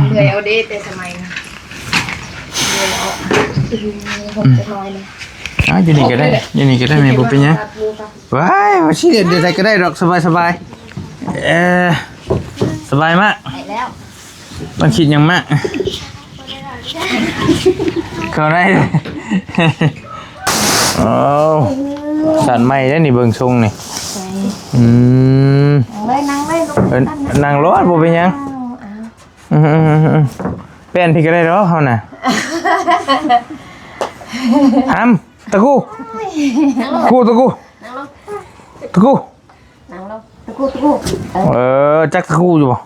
ໆໆ ເລື່ອຍເອົາເດ້ ແຕ່ສະໄໝນັ້ນ ເລື່ອຍເອົາ ອືມ ຫົກເຈັດໜ່ວຍນີ້ ອ້າວ ຢູ່ນີ້ກໍໄດ້ ຢູ່ນີ້ກໍໄດ້ແມ່ ບໍ່ເປັນຫຍັງ ວ້າຍ ວ່າຊິເຮັດແນວໃດກໍໄດ້ດອກ ສະບາຍໆ ເອີ ສະບາຍມາກ ໄດ້ແລ້ວ ຕ້ອງຄິດຫຍັງມາກ ເຂົ້າໄດ້ ໂອ້ ສັນໃໝ່ເດ້ນີ້ ເບິ່ງຊົງນີ້ ອືມ ນັ່ງເລີຍ ນັ່ງເລີຍ ເອີ ນັ່ງໂລດ ບໍ່ເປັນຫຍັງ ເອົາ ອືມໆໆ ແປ້ນພີ້ກໍໄດ້ດອກເຮົານະ ຫຳ ຕະກູ ຕະກູ ຕະກູ ຕະກູ ນັ່ງລົງ ຕະກູ ຕະກູ ເອີ ເອີ ຈັກຕະກູຢູ່ບໍ່?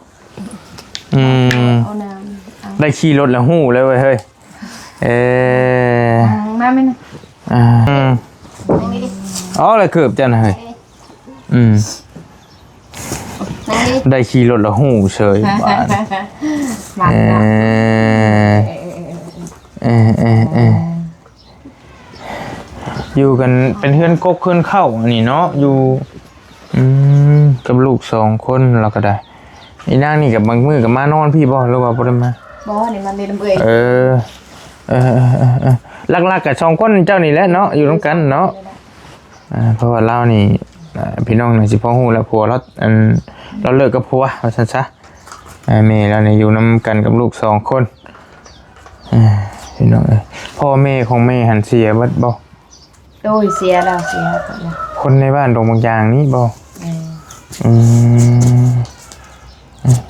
ອືມ ເອົານ້ຳ ເອົາ ໄດ້ຂີ່ລົດແລ້ວຮູ້ເລີຍເວີຍເຮີ້ຍ ເອີ ມາແມ່ນ ອ່າ ອືມ ອໍ ແລ້ວເກີບເຈົ້ານະເຮີ້ຍ ອືມ ໄດ້ຂີ່ລົດແລ້ວຮູ້ເສີຍ ບາດ ເອີ ເອີ ເອີ ເອີ ເອີ ຢູ່ກັນເປັນເຮືອນກົກເຮືອນເຄົ້າອັນນີ້ເນາະ ຢູ່ ອືມ ກັບລູກສອງຄົນລາວກໍໄດ້ ອີນາງນີ້ກໍບາງມື້ກໍມານອນພີ້ບໍ່ ຫຼືວ່າບໍ່ໄດ້ມາ? ບໍ່ ນີ້ມາຫຼິ້ນນຳເອື້ອຍ ເອີ ເອີໆໆໆ ຫຼັກໆກໍສອງຄົນເຈົ້ານີ້ແຫຼະເນາະ ຢູ່ນຳກັນເນາະ ເອີ ເພາະວ່າລາວນີ້ ເອີ ພີ່ນ້ອງໜ້າຊິພໍຮູ້ແລ້ວ ຜົວລາວ ອັນ ລາວເລີກກັບຜົວວ່າຊັ້ນຊະ ເອີ ແມ່ລາວນີ້ຢູ່ນຳກັນກັບລູກສອງຄົນ ເອີ ພີ່ນ້ອງເອີຍ ພໍ່ແມ່ຂອງແມ່ຫັ້ນເສຍເບິດບໍ່? ໂດຍ ເສຍແລ້ວ ເສຍແລ້ວ ຄົນໃນບ້ານດົງບາງຢາງນີ້ບໍ່? ແມ່ນ ອືມ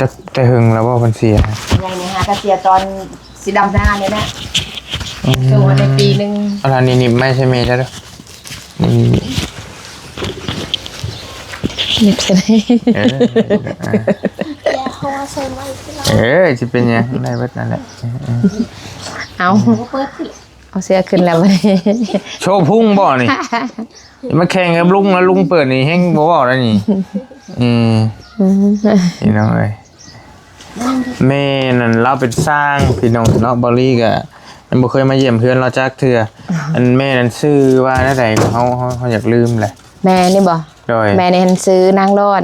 ຈັກ ແຕ່ເຫິງແລ້ວບໍ່ເພິ່ນເສຍ? ໃຫຍ່ນີ້ຫາກະເສຍຕອນຊິດຳນານີ້ແຫຼະ. ອືມ ໂຕໄດ້ປີໜຶ່ງ. ເອົາລະ ນີ້ໜິບໄມ້ໃສ່ແມ່ເຈົ້າເດີ້. ນີ້ ໜິບໃສ່ ເອີ ເອົາໃສ່ໄວ້ ເອີ ຊິເປັນຫຍັງ ໄດ້ເບິດນັ້ນແຫຼະ. ເອີ ເອົາ ເອົາເສື້ອຂຶ້ນແລ້ວບັດນີ້ ໂຊພຸງບໍ່ນີ້? ມາແຂ່ງກັບລຸງ ແລ້ວລຸງເປີດນີ້ແຮງບໍ່ເວົ້າແລ້ວນີ້. ເອີ ອືມ ພີ່ນ້ອງເອີຍ ແມ່ນັ້ນລາວເປັນຊ່າງ ພີ່ນ້ອງເນາະ. ເບົາລີກະຍັງບໍ່ເຄີຍມາຢ້ຽມເຮືອນລາວຈັກເທື່ອ. ອັນແມ່ນັ້ນຊື່ວ່າແນວໃດ? ເຮົາ ເຮົາ ເຮົາຢາກລືມແຫຼະ. ແມ່ນີ້ບໍ່? ໂດຍ ແມ່ນີ້ຫັ້ນຊື່ນາງລອດ.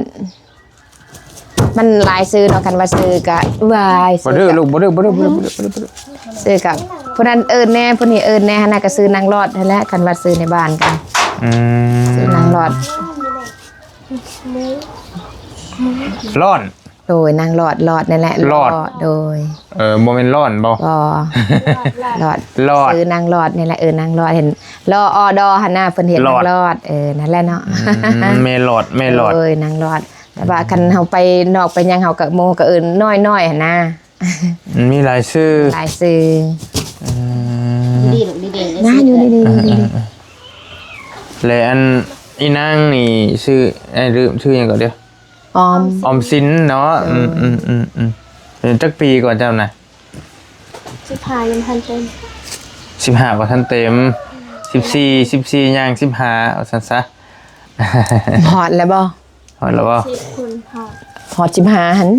ມັນຫຼາຍຊື່ເນາະ ຄັນວ່າຊື່ກະ ວາຍ ບໍ່ດື້ລູກ ບໍ່ດື້ ບໍ່ດື້ ບໍ່ດື້ ຊື່ກະຜູ້ນັ້ນເອີ້ນແດ່ ຜູ້ນີ້ເອີ້ນແດ່ ຫັ້ນນະ ກະຊື່ນາງລອດຫັ້ນແຫຼະ ຄັນວ່າຊື່ໃນບ້ານກະ. ອືມ ຊື່ນາງລອດ ລອດ. ໂດຍ ນາງລອດ ລອດນີ້ແຫຼະ ລອດ ໂດຍ. ເອີ ບໍ່ແມ່ນລ້ອນບໍ່? ບໍ່ ລອດ ລອດ ຊື່ນາງລອດນີ້ແຫຼະ. ເອີ ນາງລອດ ເຫັນ ລ ອ ດ ຫັ້ນນະ ເພິ່ນເຮັດ ລອດ ນາງລອດ. ເອີ ນັ້ນແຫຼະເນາະ. ອືມ ແມ່ຫຼອດ ແມ່ຫຼອດ ໂດຍ ນາງລອດ. ແຕ່ວ່າຄັນເຮົາໄປນອກໄປຫຍັງ ເຮົາກະ ໝູ່ກະເອີ້ນນ້ອຍໆ ຫັ້ນນະ. ມັນມີຫຼາຍຊື່ ຫຼາຍຊື່. ອືມ ດີໆ ນາຢູ່ດີໆ ເອີ ແລະ ອັນອີນາງນີ້ຊື່ ອ້າຍລືມ ຊື່ຫຍັງເກາະ? ດຽວ ອອມ ອອມສິນເນາະ. ເອີ ອືມໆໆໆ ເປັນຈັກປີເກາະເຈົ້ານະ? ສິບຫ້າ ຍັງບໍ່ທັນເຕັມ ສິບຫ້າ ບໍ່ທັນເຕັມ. ອືມ ສິບສີ່ ສິບສີ່ ຍ່າງສິບຫ້າ ວ່າຊັ້ນຊະ. ຮອດແລ້ວບໍ່? ຮອດແລ້ວບໍ່? ສິບ ພຸ້ນ ຮອດ ຮອດສິບຫ້າຫັ້ນ.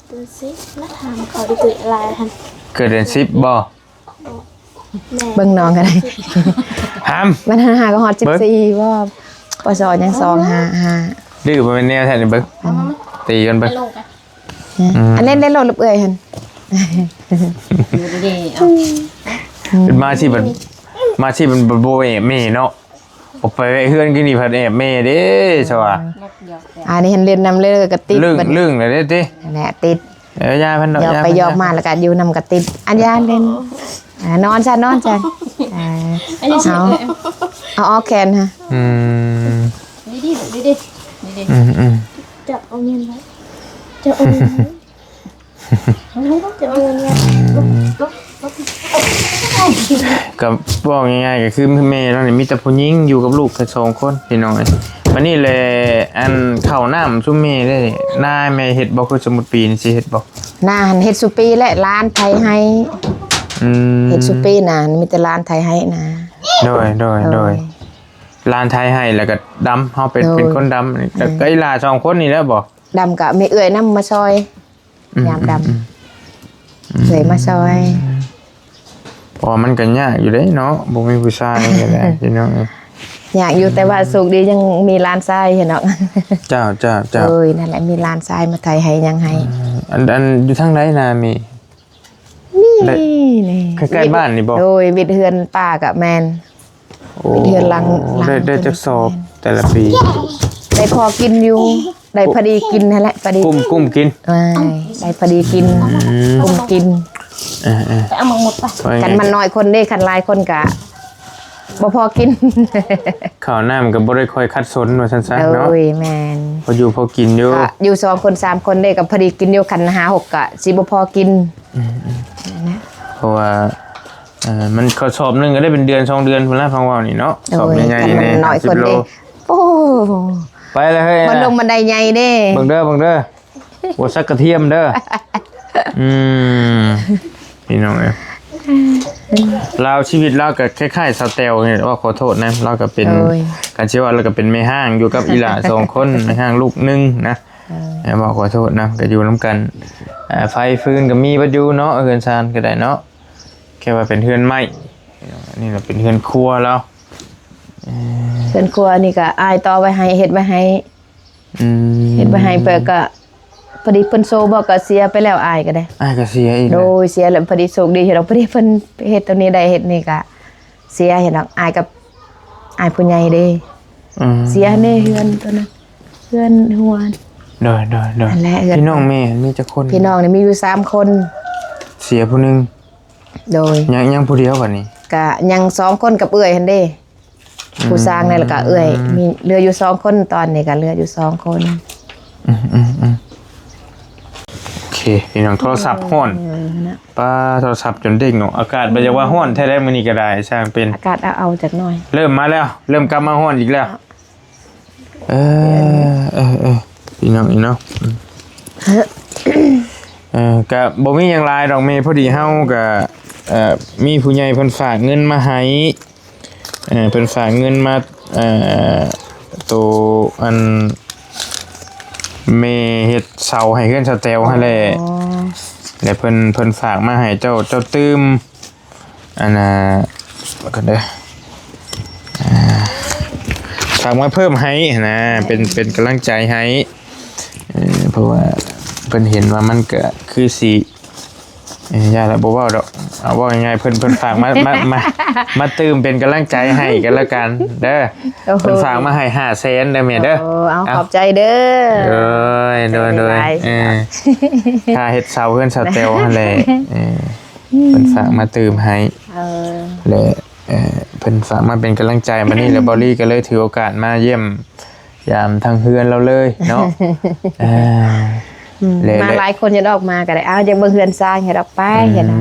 ເດືອນສິບ ມາຖາມເຂົາອີກຫຼາຍຫັ້ນ. ເກີດເດືອນສິບບໍ່? ແມ່ນ ເບິ່ງນ້ອງກໍໄດ້ ຫາມ ມັນຫາກໍຮອດສິບສີ່ບໍ່? ປ.ສ. ຍັງສອງ ຫາ ຫາ ດື້ບໍ່ແມ່ນແນວແທ້ນີ້ ເບິ່ງ ອືມ ຕີກັນເບິ່ງ. ອືມ ອັນນັ້ນໄດ້ໂລດລູກເອື້ອຍຫັ້ນ ຢູ່ດີໆ ເອົາ ອືມ ມາຊິບັດ ມາຊິບັດບໍ່ແອບແມ່ເນາະ. ອອກໄປແວະເຮືອນກິນນີ້ພັດແອບແມ່ເດ້ຊະວ່າ. ອັນນີ້ຫັ້ນຫຼິ້ນນຳເລີກະຕິດ ລຶ້ງ ລຶ້ງແລ້ວເດ້ຕິ ແຫຼະຕິດ. ເອີ ຢ່າເພິ່ນດອກ ຢອກໄປຢອກມາແລ້ວກະຢູ່ນຳກະຕິດ. ອັນຢ່າຫຼິ້ນ ອ່າ ນອນຊະ ນອນຊະ. ເອົາ ເອົາອອກແຂນຫາ. ອືມ ດີໆ ດີໆ ດີໆ. ອືມໆ ຈັບເອົາແມ່ນໄວ້ ຈັບເອົາແມ່ນໄວ້. ອືມ ກໍເວົ້າງ່າຍໆ ກໍຄືແມ່ລາວນີ້ມີແຕ່ຜູ້ຍິງຢູ່ກັບລູກແຄ່ສອງຄົນ ພີ່ນ້ອງເອີຍ. ບັດນີ້ແຫຼະ ອັນເຂົ້ານ້ຳຊຸມແມ່ເດ້ ນາແມ່ເຮັດບໍ່? ຄືສົມມຸດປີນີ້ຊິເຮັດບໍ່? ນາຫັ້ນເຮັດຊຸປີແຫຼະ ຫຼານໄຖໃຫ້. ອືມ ເຮັດຊຸປີນາ ມີແຕ່ຫຼານໄຖໃຫ້ນາ. ໂດຍໆໆ ໂດຍ ຫຼານໄຖໃຫ້ ແລ້ວກໍດຳ ເຮົາເປັນ ໂດຍ ເປັນຄົນດຳ. ແມ່ນ ກໍອີຫຼ້າສອງຄົນນີ້ແຫຼະບໍ່? ດຳກໍມີເອື້ອຍນຳມາຊ່ອຍ. ອືມ ຍາມດຳ ອືມ ອືມ ເອື້ອຍມາຊ່ອຍ. ເພາະວ່າມັນກໍຍາກຢູ່ເດ້ເນາະ ບໍ່ມີຜູ້ຊາຍກໍໄດ້ ພີ່ນ້ອງເອີຍ. ຍາກຢູ່ ແຕ່ວ່າໂຊກດີຍັງມີຫຼານຊາຍເນາະ. ເຈົ້າ ເຈົ້າ ເຈົ້າ ໂດຍ ນັ້ນແຫຼະ ມີຫຼານຊາຍມາໄຖໃຫ້ຫຍັງໃຫ້. ອືມ ອັນ ອັນຢູ່ທາງໃດນາແມ່? ນີ້ ນີ້ ໃກ້ໆບ້ານນີ້ບໍ່? ໂດຍ ວິດເຮືອນປ້າກໍແມ່ນ. ໂອ້ ເຮືອນຫຼັງ ໄດ້ ໄດ້ຈັກສອບແຕ່ລະປີ? ໄດ້ພໍກິນຢູ່ ໄດ້ພໍດີກິນຫັ້ນແຫຼະ ພໍດີ ກຸ້ມ ກຸ້ມກິນ. ໄດ້ພໍດີກິນ ອືມ ກຸ້ມກິນ. ເອີໆ ໄປເອົາໝາກໝຸດໄປ. ຄັນມັນນ້ອຍຄົນເດ້ ຄັນຫຼາຍຄົນກະບໍ່ພໍກິນ. ເຂົ້ານ້ຳກໍບໍ່ໄດ້ຄ່ອຍຂັດສົນວ່າຊັ້ນຊະເນາະ. ໂດຍ ແມ່ນ ພໍຢູ່ພໍກິນຢູ່ ກໍຢູ່ສອງຄົນສາມຄົນເດ້ ກໍພໍດີກິນຢູ່ ຄັນຫ້າຫົກກໍຊິບໍ່ພໍກິນ. ອືມໆ ນັ້ນແຫຼະ ເພາະວ່າ ເອີ ມັນເຂົ້າສອບໜຶ່ງກໍໄດ້ເປັນເດືອນສອງເດືອນພຸ້ນລະ ຟັງເວົ້ານີ້ເນາະ. ໂດຍ ສອບໃຫຍ່ໆ ຄັນມັນນ້ອຍຄົນເດ້ ຫ້າສິບໂລ. ໂອ້ ໄປລະເຮີ້ຍ ມາລົມມັນໄດ້ໃຫຍ່ເດ້. ເບິ່ງເດີ ເບິ່ງເດີ ບໍ່ສັກກະທຽມເດີ. ອືມ ພີ່ນ້ອງເອີຍ ລາວ ຊີວິດລາວກໍຄ້າຍໆ ສາວແຕວນີ້ ເວົ້າຂໍໂທດນະ ລາວກໍເປັນ ໂດຍ ຄັນຊິເວົ້າລາວກໍເປັນແມ່ຮ້າງຢູ່ກັບອີຫຼ້າສອງຄົນ ແມ່ຮ້າງລູກໜຶ່ງນະ. ເອີ ເວົ້າຂໍໂທດນະ ກໍຢູ່ນຳກັນ ເອີ ໄຟຟືນກໍມີເບິດຢູ່ເນາະ ເຮືອນຊານກໍໄດ້ເນາະ. ແຄ່ວ່າເປັນເຮືອນໄມ້ ອັນນີ້ລະເປັນເຮືອນຄົວລາວ. ເອີ ເຮືອນຄົວນີ້ກໍອ້າຍຕໍ່ໄວ້ໃຫ້ ເຮັດໄວ້ໃຫ້. ອືມ ເຮັດໄວ້ໃຫ້ ເພິ່ນກໍພໍດີເພິ່ນໂຊບໍ່ ກໍເສຍໄປແລ້ວ ອ້າຍກໍໄດ້. ອ້າຍກໍເສຍອີກ. ໂດຍ ເສຍແລ້ວ ພໍດີໂຊກດີເຮັດດອກ ພໍດີເພິ່ນເຮັດຕົງນີ້ໄດ້ ເຮັດນີ້ກໍເສຍ ເຮັດດອກ ອ້າຍກັບ ອ້າຍຜູ້ໃຫຍ່ເດ້. ອືມ ເສຍໃນເຮືອນຕົວນັ້ນ ເຮືອນຫົວ. ໂດຍໆໆ ນັ້ນແຫຼະ ພີ່ນ້ອງແມ່ມີຈັກຄົນ? ພີ່ນ້ອງນີ້ມີຢູ່ສາມຄົນ ເສຍຜູ້ໜຶ່ງ. ໂດຍ ຍັງ ຍັງຜູ້ດຽວບັດນີ້ ກະຍັງສອງຄົນກັບເອື້ອຍຫັ້ນເດ້. ອືມ ຜູ້ຊ່າງນັ້ນ ແລ້ວກະເອື້ອຍ ມີເຫຼືອຢູ່ສອງຄົນ ຕອນນີ້ກະເຫຼືອຢູ່ສອງຄົນ. ອືມໆໆ ເອີ ພີ່ນ້ອງ ໂທລະສັບຮ້ອນ ເອີ ນະ ປ້າ ໂທລະສັບຈົນເດ້ງເນາະ. ອາກາດບໍ່ຢາກວ່າຮ້ອນແທ້ໃດ ມື້ນີ້ກໍໄດ້ ຊ່າງເປັນ ອາກາດເອົາໆຈັກໜ້ອຍ. ເລີ່ມມາແລ້ວ ເລີ່ມກັບມາຮ້ອນອີກແລ້ວ. ເອີ ເອີ ເອີ ພີ່ນ້ອງນີ້ເນາະ ເອີ ກະບໍ່ມີຫຍັງຫຼາຍດອກແມ່ ພໍດີເຮົາກະ ເອີ ມີຜູ້ໃຫຍ່ເພິ່ນຝາກເງິນມາໃຫ້ ເອີ ເພິ່ນຝາກເງິນມາ ເອີ ໂຕ ອັນ ແມ່ເຮັດເສົາໃຫ້ເຮືອນສາວແຕວຫັ້ນແຫຼະ ອໍ ແລະ ເພິ່ນ ເພິ່ນຝາກມາໃຫ້ເຈົ້າ ເຈົ້າຕື່ມ ອັນນ່າ ກ່ອນເດີ ອ່າ ຝາກມາເພີ່ມໃຫ້ຫັ້ນນະ ເປັນ ເປັນກຳລັງໃຈໃຫ້ ເອີ ເພາະວ່າເພິ່ນເຫັນວ່າມັນກະຄືຊິ ເອີ ຢ່າລະ ບໍ່ເວົ້າດອກ ເອົາເວົ້າງ່າຍໆ ເພິ່ນ ເພິ່ນຝາກມາ ມາ ມາ ມາຕື່ມເປັນກຳລັງໃຈໃຫ້ກັນແລ້ວກັນເດີ ໂອ້ໂຫ ເພິ່ນຝາກມາໃຫ້ຫ້າແສນເດີແມ່ເດີ ໂອ້ ເອົາ ເອົາ ຂອບໃຈເດີ ໂດຍ ໂດຍ ໂດຍ ເອີ ຄ່າເຮັດເສົາເຮືອນສາວແຕວຫັ້ນແຫຼະ ເອີ ເພິ່ນຝາກມາຕື່ມໃຫ້ ເອີ ແລະ ເອີ ເພິ່ນຝາກມາເປັນກຳລັງໃຈ ບັດນີ້ແລ້ວ ເບົາລີກໍເລີຍຖືໂອກາດມາຢ້ຽມຢາມທາງເຮືອນລາວເລີຍເນາະ ເອີ ອືມ ແລະ ມາຫຼາຍຄົນ ຢ່າດອກມາກໍໄດ້ ອ້າວ ຢາກເບິ່ງເຮືອນຊ້າງ ເຮັດອອກໄປ ອືມ ເຮັດນະ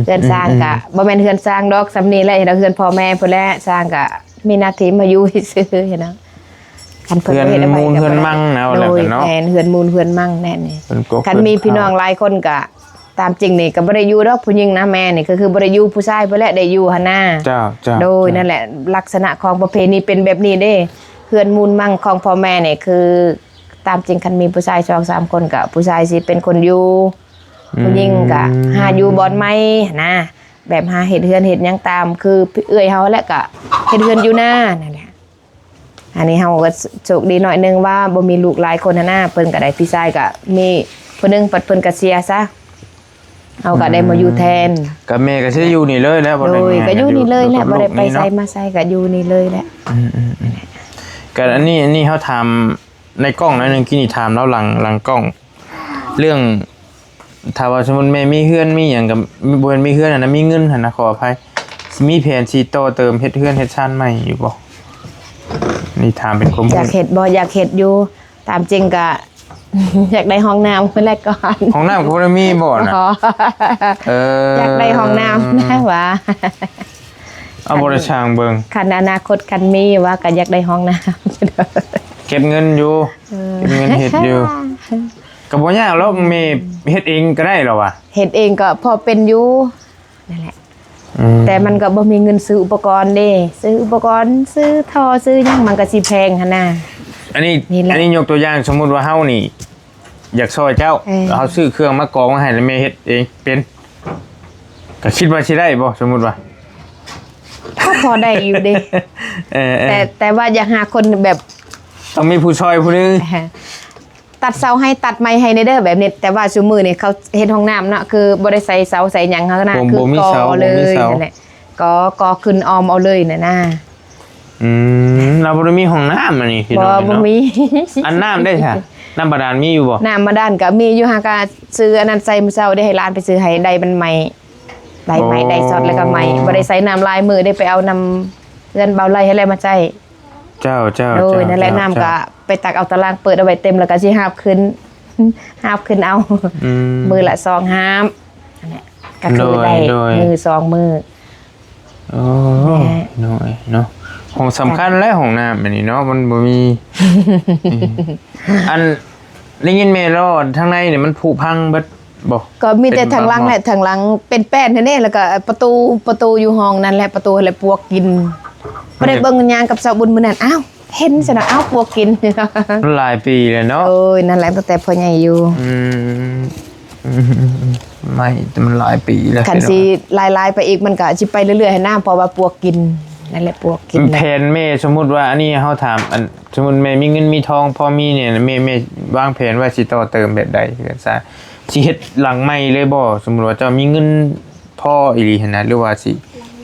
ເຮືອນຊ້າງ ອືມ ກໍບໍ່ແມ່ນເຮືອນຊ້າງດອກ ສ່ຳນີ້ແຫຼະ ເຮັດເຮືອນພໍ່ແມ່ພຸ້ນແຫຼະ ຊ້າງກໍມີໜ້າທີ່ມາຢູ່ຊື່ໆ ເນາະ ຄັນເພິ່ນ ເຮືອນ ເຮັດເອົາໄວ້ ມູນເຮືອນມັງນະ ວ່າແລ້ວເນາະ ໂດຍ ແມ່ນ ເຮືອນມູນເຮືອນມັງແນ່ນີ້ ຄັນມີພີ່ນ້ອງຫຼາຍຄົນກໍ ຕາມຈິງນີ້ກໍບໍ່ໄດ້ຢູ່ດອກຜູ້ຍິງນະ ແມ່ນີ້ກໍຄືບໍ່ໄດ້ຢູ່ ຜູ້ຊາຍພຸ້ນແຫຼະໄດ້ຢູ່ຫັ້ນນາ ເຈົ້າ ເຈົ້າ ໂດຍ ເຈົ້າ ນັ້ນແຫຼະ ລັກສະນະຂອງປະເພນີເປັນແບບນີ້ເດ້ ເຮືອນມູນມັງຂອງພໍ່ແມ່ນີ້ຄື ຕາມຈິງຄັນມີຜູ້ຊາຍສອງສາມຄົນກໍຜູ້ຊາຍຊິເປັນຄົນຢູ່ ອືມ ຜູ້ຍິງກໍຫາຢູ່ບ່ອນໃໝ່ຫັ້ນນາ ແບບຫາເຮັດເຮືອນເຮັດຫຍັງຕາມ ຄືເອື້ອຍເຮົາແຫຼະ ກໍເຮັດເຮືອນຢູ່ນານັ້ນແຫຼະ. ອັນນີ້ເຮົາກໍໂຊກດີໜ້ອຍໜຶ່ງວ່າບໍ່ມີລູກຫຼາຍຄົນຫັ້ນນາ ເພິ່ນກໍໄດ້ ພີ່ຊາຍກໍມີຜູ້ໜຶ່ງ ບັດເພິ່ນກໍເສຍຊະ ເຮົາກໍໄດ້ມາຢູ່ແທນ ອືມ ກໍແມ່ກໍຊິຢູ່ນີ້ເລີຍແຫຼະ ບໍ່ໄດ້ ໂດຍ ກໍຢູ່ນີ້ເລີຍແຫຼະ ບໍ່ໄດ້ໄປໃສມາໃສ ກໍຢູ່ນີ້ເລີຍແຫຼະ ອືມໆໆ ກໍອັນນີ້ ອັນນີ້ເຮົາຖາມໃນກ້ອງໜ້ອຍໜຶ່ງ ກີ້ນີ້ຖາມລາວຫຼັງ ຫຼັງກ້ອງ ເລື່ອງ ຖ້າວ່າສົມມຸດແມ່ມີເຮືອນມີຫຍັງກໍ ບໍ່ແມ່ນມີເຮືອນຫັ້ນນະ ມີເງິນຫັ້ນນະ ຂໍອະໄພ ມີແຜນຊິຕໍ່ເຕີມເຮັດເຮືອນເຮັດຊານໃໝ່ຢູ່ບໍ່? ນີ້ຖາມເປັນຄວາມຮູ້ ຢາກເຮັດບໍ່? ຢາກເຮັດຢູ່ ຕາມຈິງກະ ຢາກໄດ້ຫ້ອງນ້ຳພຸ້ນແຫຼະກ່ອນ ຫ້ອງນ້ຳກໍບໍ່ໄດ້ມີບໍ່ນະ? ບໍ່ ເອີ ຢາກໄດ້ຫ້ອງນ້ຳນະວ່າ ເອົາ ບໍ່ໄດ້ຊ່າງເບິ່ງ ຄັນອະນາຄົດຄັນມີວ່າກໍຢາກໄດ້ຫ້ອງນ້ຳ ເກັບເງິນຢູ່ ເອີ ເກັບເງິນເຮັດຢູ່ ກໍບໍ່ຍາກດອກແມ່ ເຮັດເອງກໍໄດ້ລະວ່າ ເຮັດເອງກໍພໍເປັນຢູ່ ນັ້ນແຫຼະ ອືມ ແຕ່ມັນກໍບໍ່ມີເງິນຊື້ອຸປະກອນເດ້ ຊື້ອຸປະກອນ ຊື້ທໍ່ ຊື້ຫຍັງ ມັນກໍຊິແພງຫັ້ນນະ ອັນນີ້ ນີ້ແຫຼະ ອັນນີ້ຍົກຕົວຢ່າງ ສົມມຸດວ່າເຮົານີ້ຢາກຊ່ອຍເຈົ້າ ເອີ ເຮົາຊື້ເຄື່ອງມາກອງມາໃຫ້ ແລ້ວແມ່ເຮັດເອງເປັນ ກໍຄິດວ່າຊິໄດ້ບໍ່? ສົມມຸດວ່າ ກໍພໍໄດ້ຢູ່ເດ້ ເອີໆ ແຕ່ ແຕ່ວ່າຢາກຫາຄົນແບບ ຕ້ອງມີຜູ້ຊ່ອຍຜູ້ໜຶ່ງ ເອີ ຕັດເສົາໃຫ້ ຕັດໄມ້ໃຫ້ແດ່ເດີ ແບບນີ້ ແຕ່ວ່າຊຸມື້ນີ້ເຂົາເຮັດຫ້ອງນ້ຳເນາະ ຄືບໍ່ໄດ້ໃສ່ເສົາໃສ່ຫຍັງຫັ້ນນະ ບໍ່ ຄື ບໍ່ມີເສົາ ກໍເລີຍ ບໍ່ມີເສົາ ຫັ້ນແຫຼະ ກໍ ກໍຂຶ້ນອ້ອມເອົາເລີຍຫັ້ນນະ ອືມ ລາວບໍ່ໄດ້ມີຫ້ອງນ້ຳອັນນີ້ ພີ່ນ້ອງ ບໍ່ ບໍ່ມີ ອັນນ້ຳເດ້ຊະ ນ້ຳບາດານມີຢູ່ບໍ່? ນ້ຳບາດານກໍມີຢູ່ ຫາກະຊື້ອັນນັ້ນໃສ່ມື້ເຊົ້າເດ້ ໃຫ້ຫຼານໄປຊື້ໃຫ້ ໄດ້ມັນໃໝ່ ໄດ້ໃໝ່ ອໍ ໄດ້ຊັອດແລ້ວກໍໃໝ່ ບໍ່ໄດ້ໃສ່ນ້ຳຫຼາຍມື້ເດ້ ໄປເອົານ້ຳເຮືອນເບົາໄຫຼຫັ້ນແຫຼະມາໃຊ້ ເຈົ້າ ເຈົ້າ ໂດຍ ເຈົ້າ ນັ້ນແຫຼະ ເຈົ້າ ນ້ຳ ເຈົ້າ ກໍໄປຕັກເອົາຕະລາງ ເປີດເອົາໄວ້ເຕັມ ແລ້ວກໍຊິຫາບຂຶ້ນ ຫາບຂຶ້ນເອົາ ອືມ ມື້ລະສອງຫາບ ນັ້ນແຫຼະ ກໍຄື ໂດຍ ໄດ້ ໂດຍ ມື້ສອງມື້ ໂອ້ ແມ່ ນ້ອຍເນາະ ຫ້ອງສຳຄັນແຫຼະ ຫ້ອງນ້ຳອັນນີ້ເນາະ ມັນບໍ່ມີ ເອີ ອັນ ໄດ້ຍິນແມ່ເວົ້າທາງໃນນີ້ມັນຜຸພັງເບິດ ບໍ່ ກໍມີແຕ່ທາງຫຼັງແຫຼະ ທາງຫຼັງເປັນແປ້ນຫັ້ນເດ້ ແລ້ວກໍປະຕູ ປະຕູຢູ່ຫ້ອງນັ້ນແຫຼະ ປະຕູຫັ້ນແຫຼະປວກກິນ ບໍ່ໄດ້ເບິ່ງຍາງກັບສາວບຸນມື້ນັ້ນ ອ້າວ ເຫັນຊັ້ນນະ ອ້າວ ປວກກິນ ມັນຫຼາຍປີແລ້ວເນາະ ໂອ້ຍ ນັ້ນແຫຼະ ຕັ້ງແຕ່ພໍ່ໃຫຍ່ຢູ່ ອືມ ອືມ ອືມ ອືມ ໄມ້ ແຕ່ມັນຫຼາຍປີແລ້ວ ຄັນຊິຫຼາຍໆໄປອີກ ມັນກໍຊິໄປເລື້ອຍໆຫັ້ນນະ ເພາະວ່າປວກກິນ ນັ້ນແຫຼະ ປວກກິນ ແຜນແມ່ ສົມມຸດວ່າ ອັນນີ້ເຮົາຖາມ ອັນ ສົມມຸດແມ່ມີເງິນມີທອງພໍມີນີ້ ແມ່ ແມ່ວາງແຜນວ່າຊິຕໍ່ເຕີມແບບໃດເຮືອນຊານ? ຊິເຮັດຫຼັງໃໝ່ເລີຍບໍ່? ສົມມຸດວ່າເຈົ້າມີເງິນພໍອີ່ຫຼີຫັ້ນນະ ຫຼືວ່າຊິ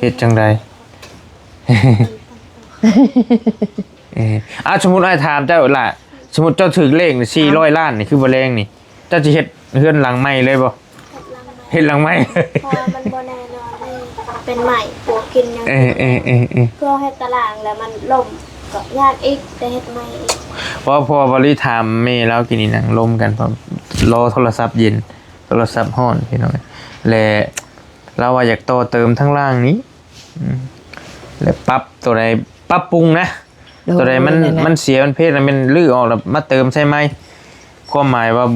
ເຮັດຈັ່ງໃດ? ເອີ ອ່າ ສົມມຸດອ້າຍຖາມເຈົ້າລະ ສົມມຸດເຈົ້າຖືກເລກສີ່ຮ້ອຍລ້ານນີ້ ຄືບໍ່ແລງນີ້ ເຈົ້າຊິເຮັດເຮືອນຫຼັງໃໝ່ເລີຍບໍ່? ເຮັດຫຼັງໃໝ່ ເພາະວ່າມັນບໍ່ແນ່ນອນເລີຍ ເປັນໄມ້ປວກກິນຫຍັງ ເອີໆໆໆ ເພື່ອເຮັດຕາລາງແລ້ວມັນລົ້ມ ກໍຍາກອີກ ໄດ້ເຮັດໃໝ່ອີກ ເພາະ ເພາະວ່າບໍລິຖາມແມ່ລາວກິນນີ້ ນັ່ງລົມກັນ ເພາະລໍໂທລະສັບເຢັນ ໂທລະສັບຮ້ອນພີ່ນ້ອງ ແລະ ລາວວ່າຢາກຕໍ່ເຕີມທາງລ່າງນີ້ ອືມ ແລະ ປັບໂຕໃດ ປັບປຸງນະ ໂດຍ ໂຕໃດມັນ ນັ້ນແຫຼະ ມັນເສຍ ມັນເພດ ແລ້ວແມ່ນຮື້ອອກ ແລ້ວມາເຕີມໃສ່ໃໝ່. ຄວາມໝາຍວ່າ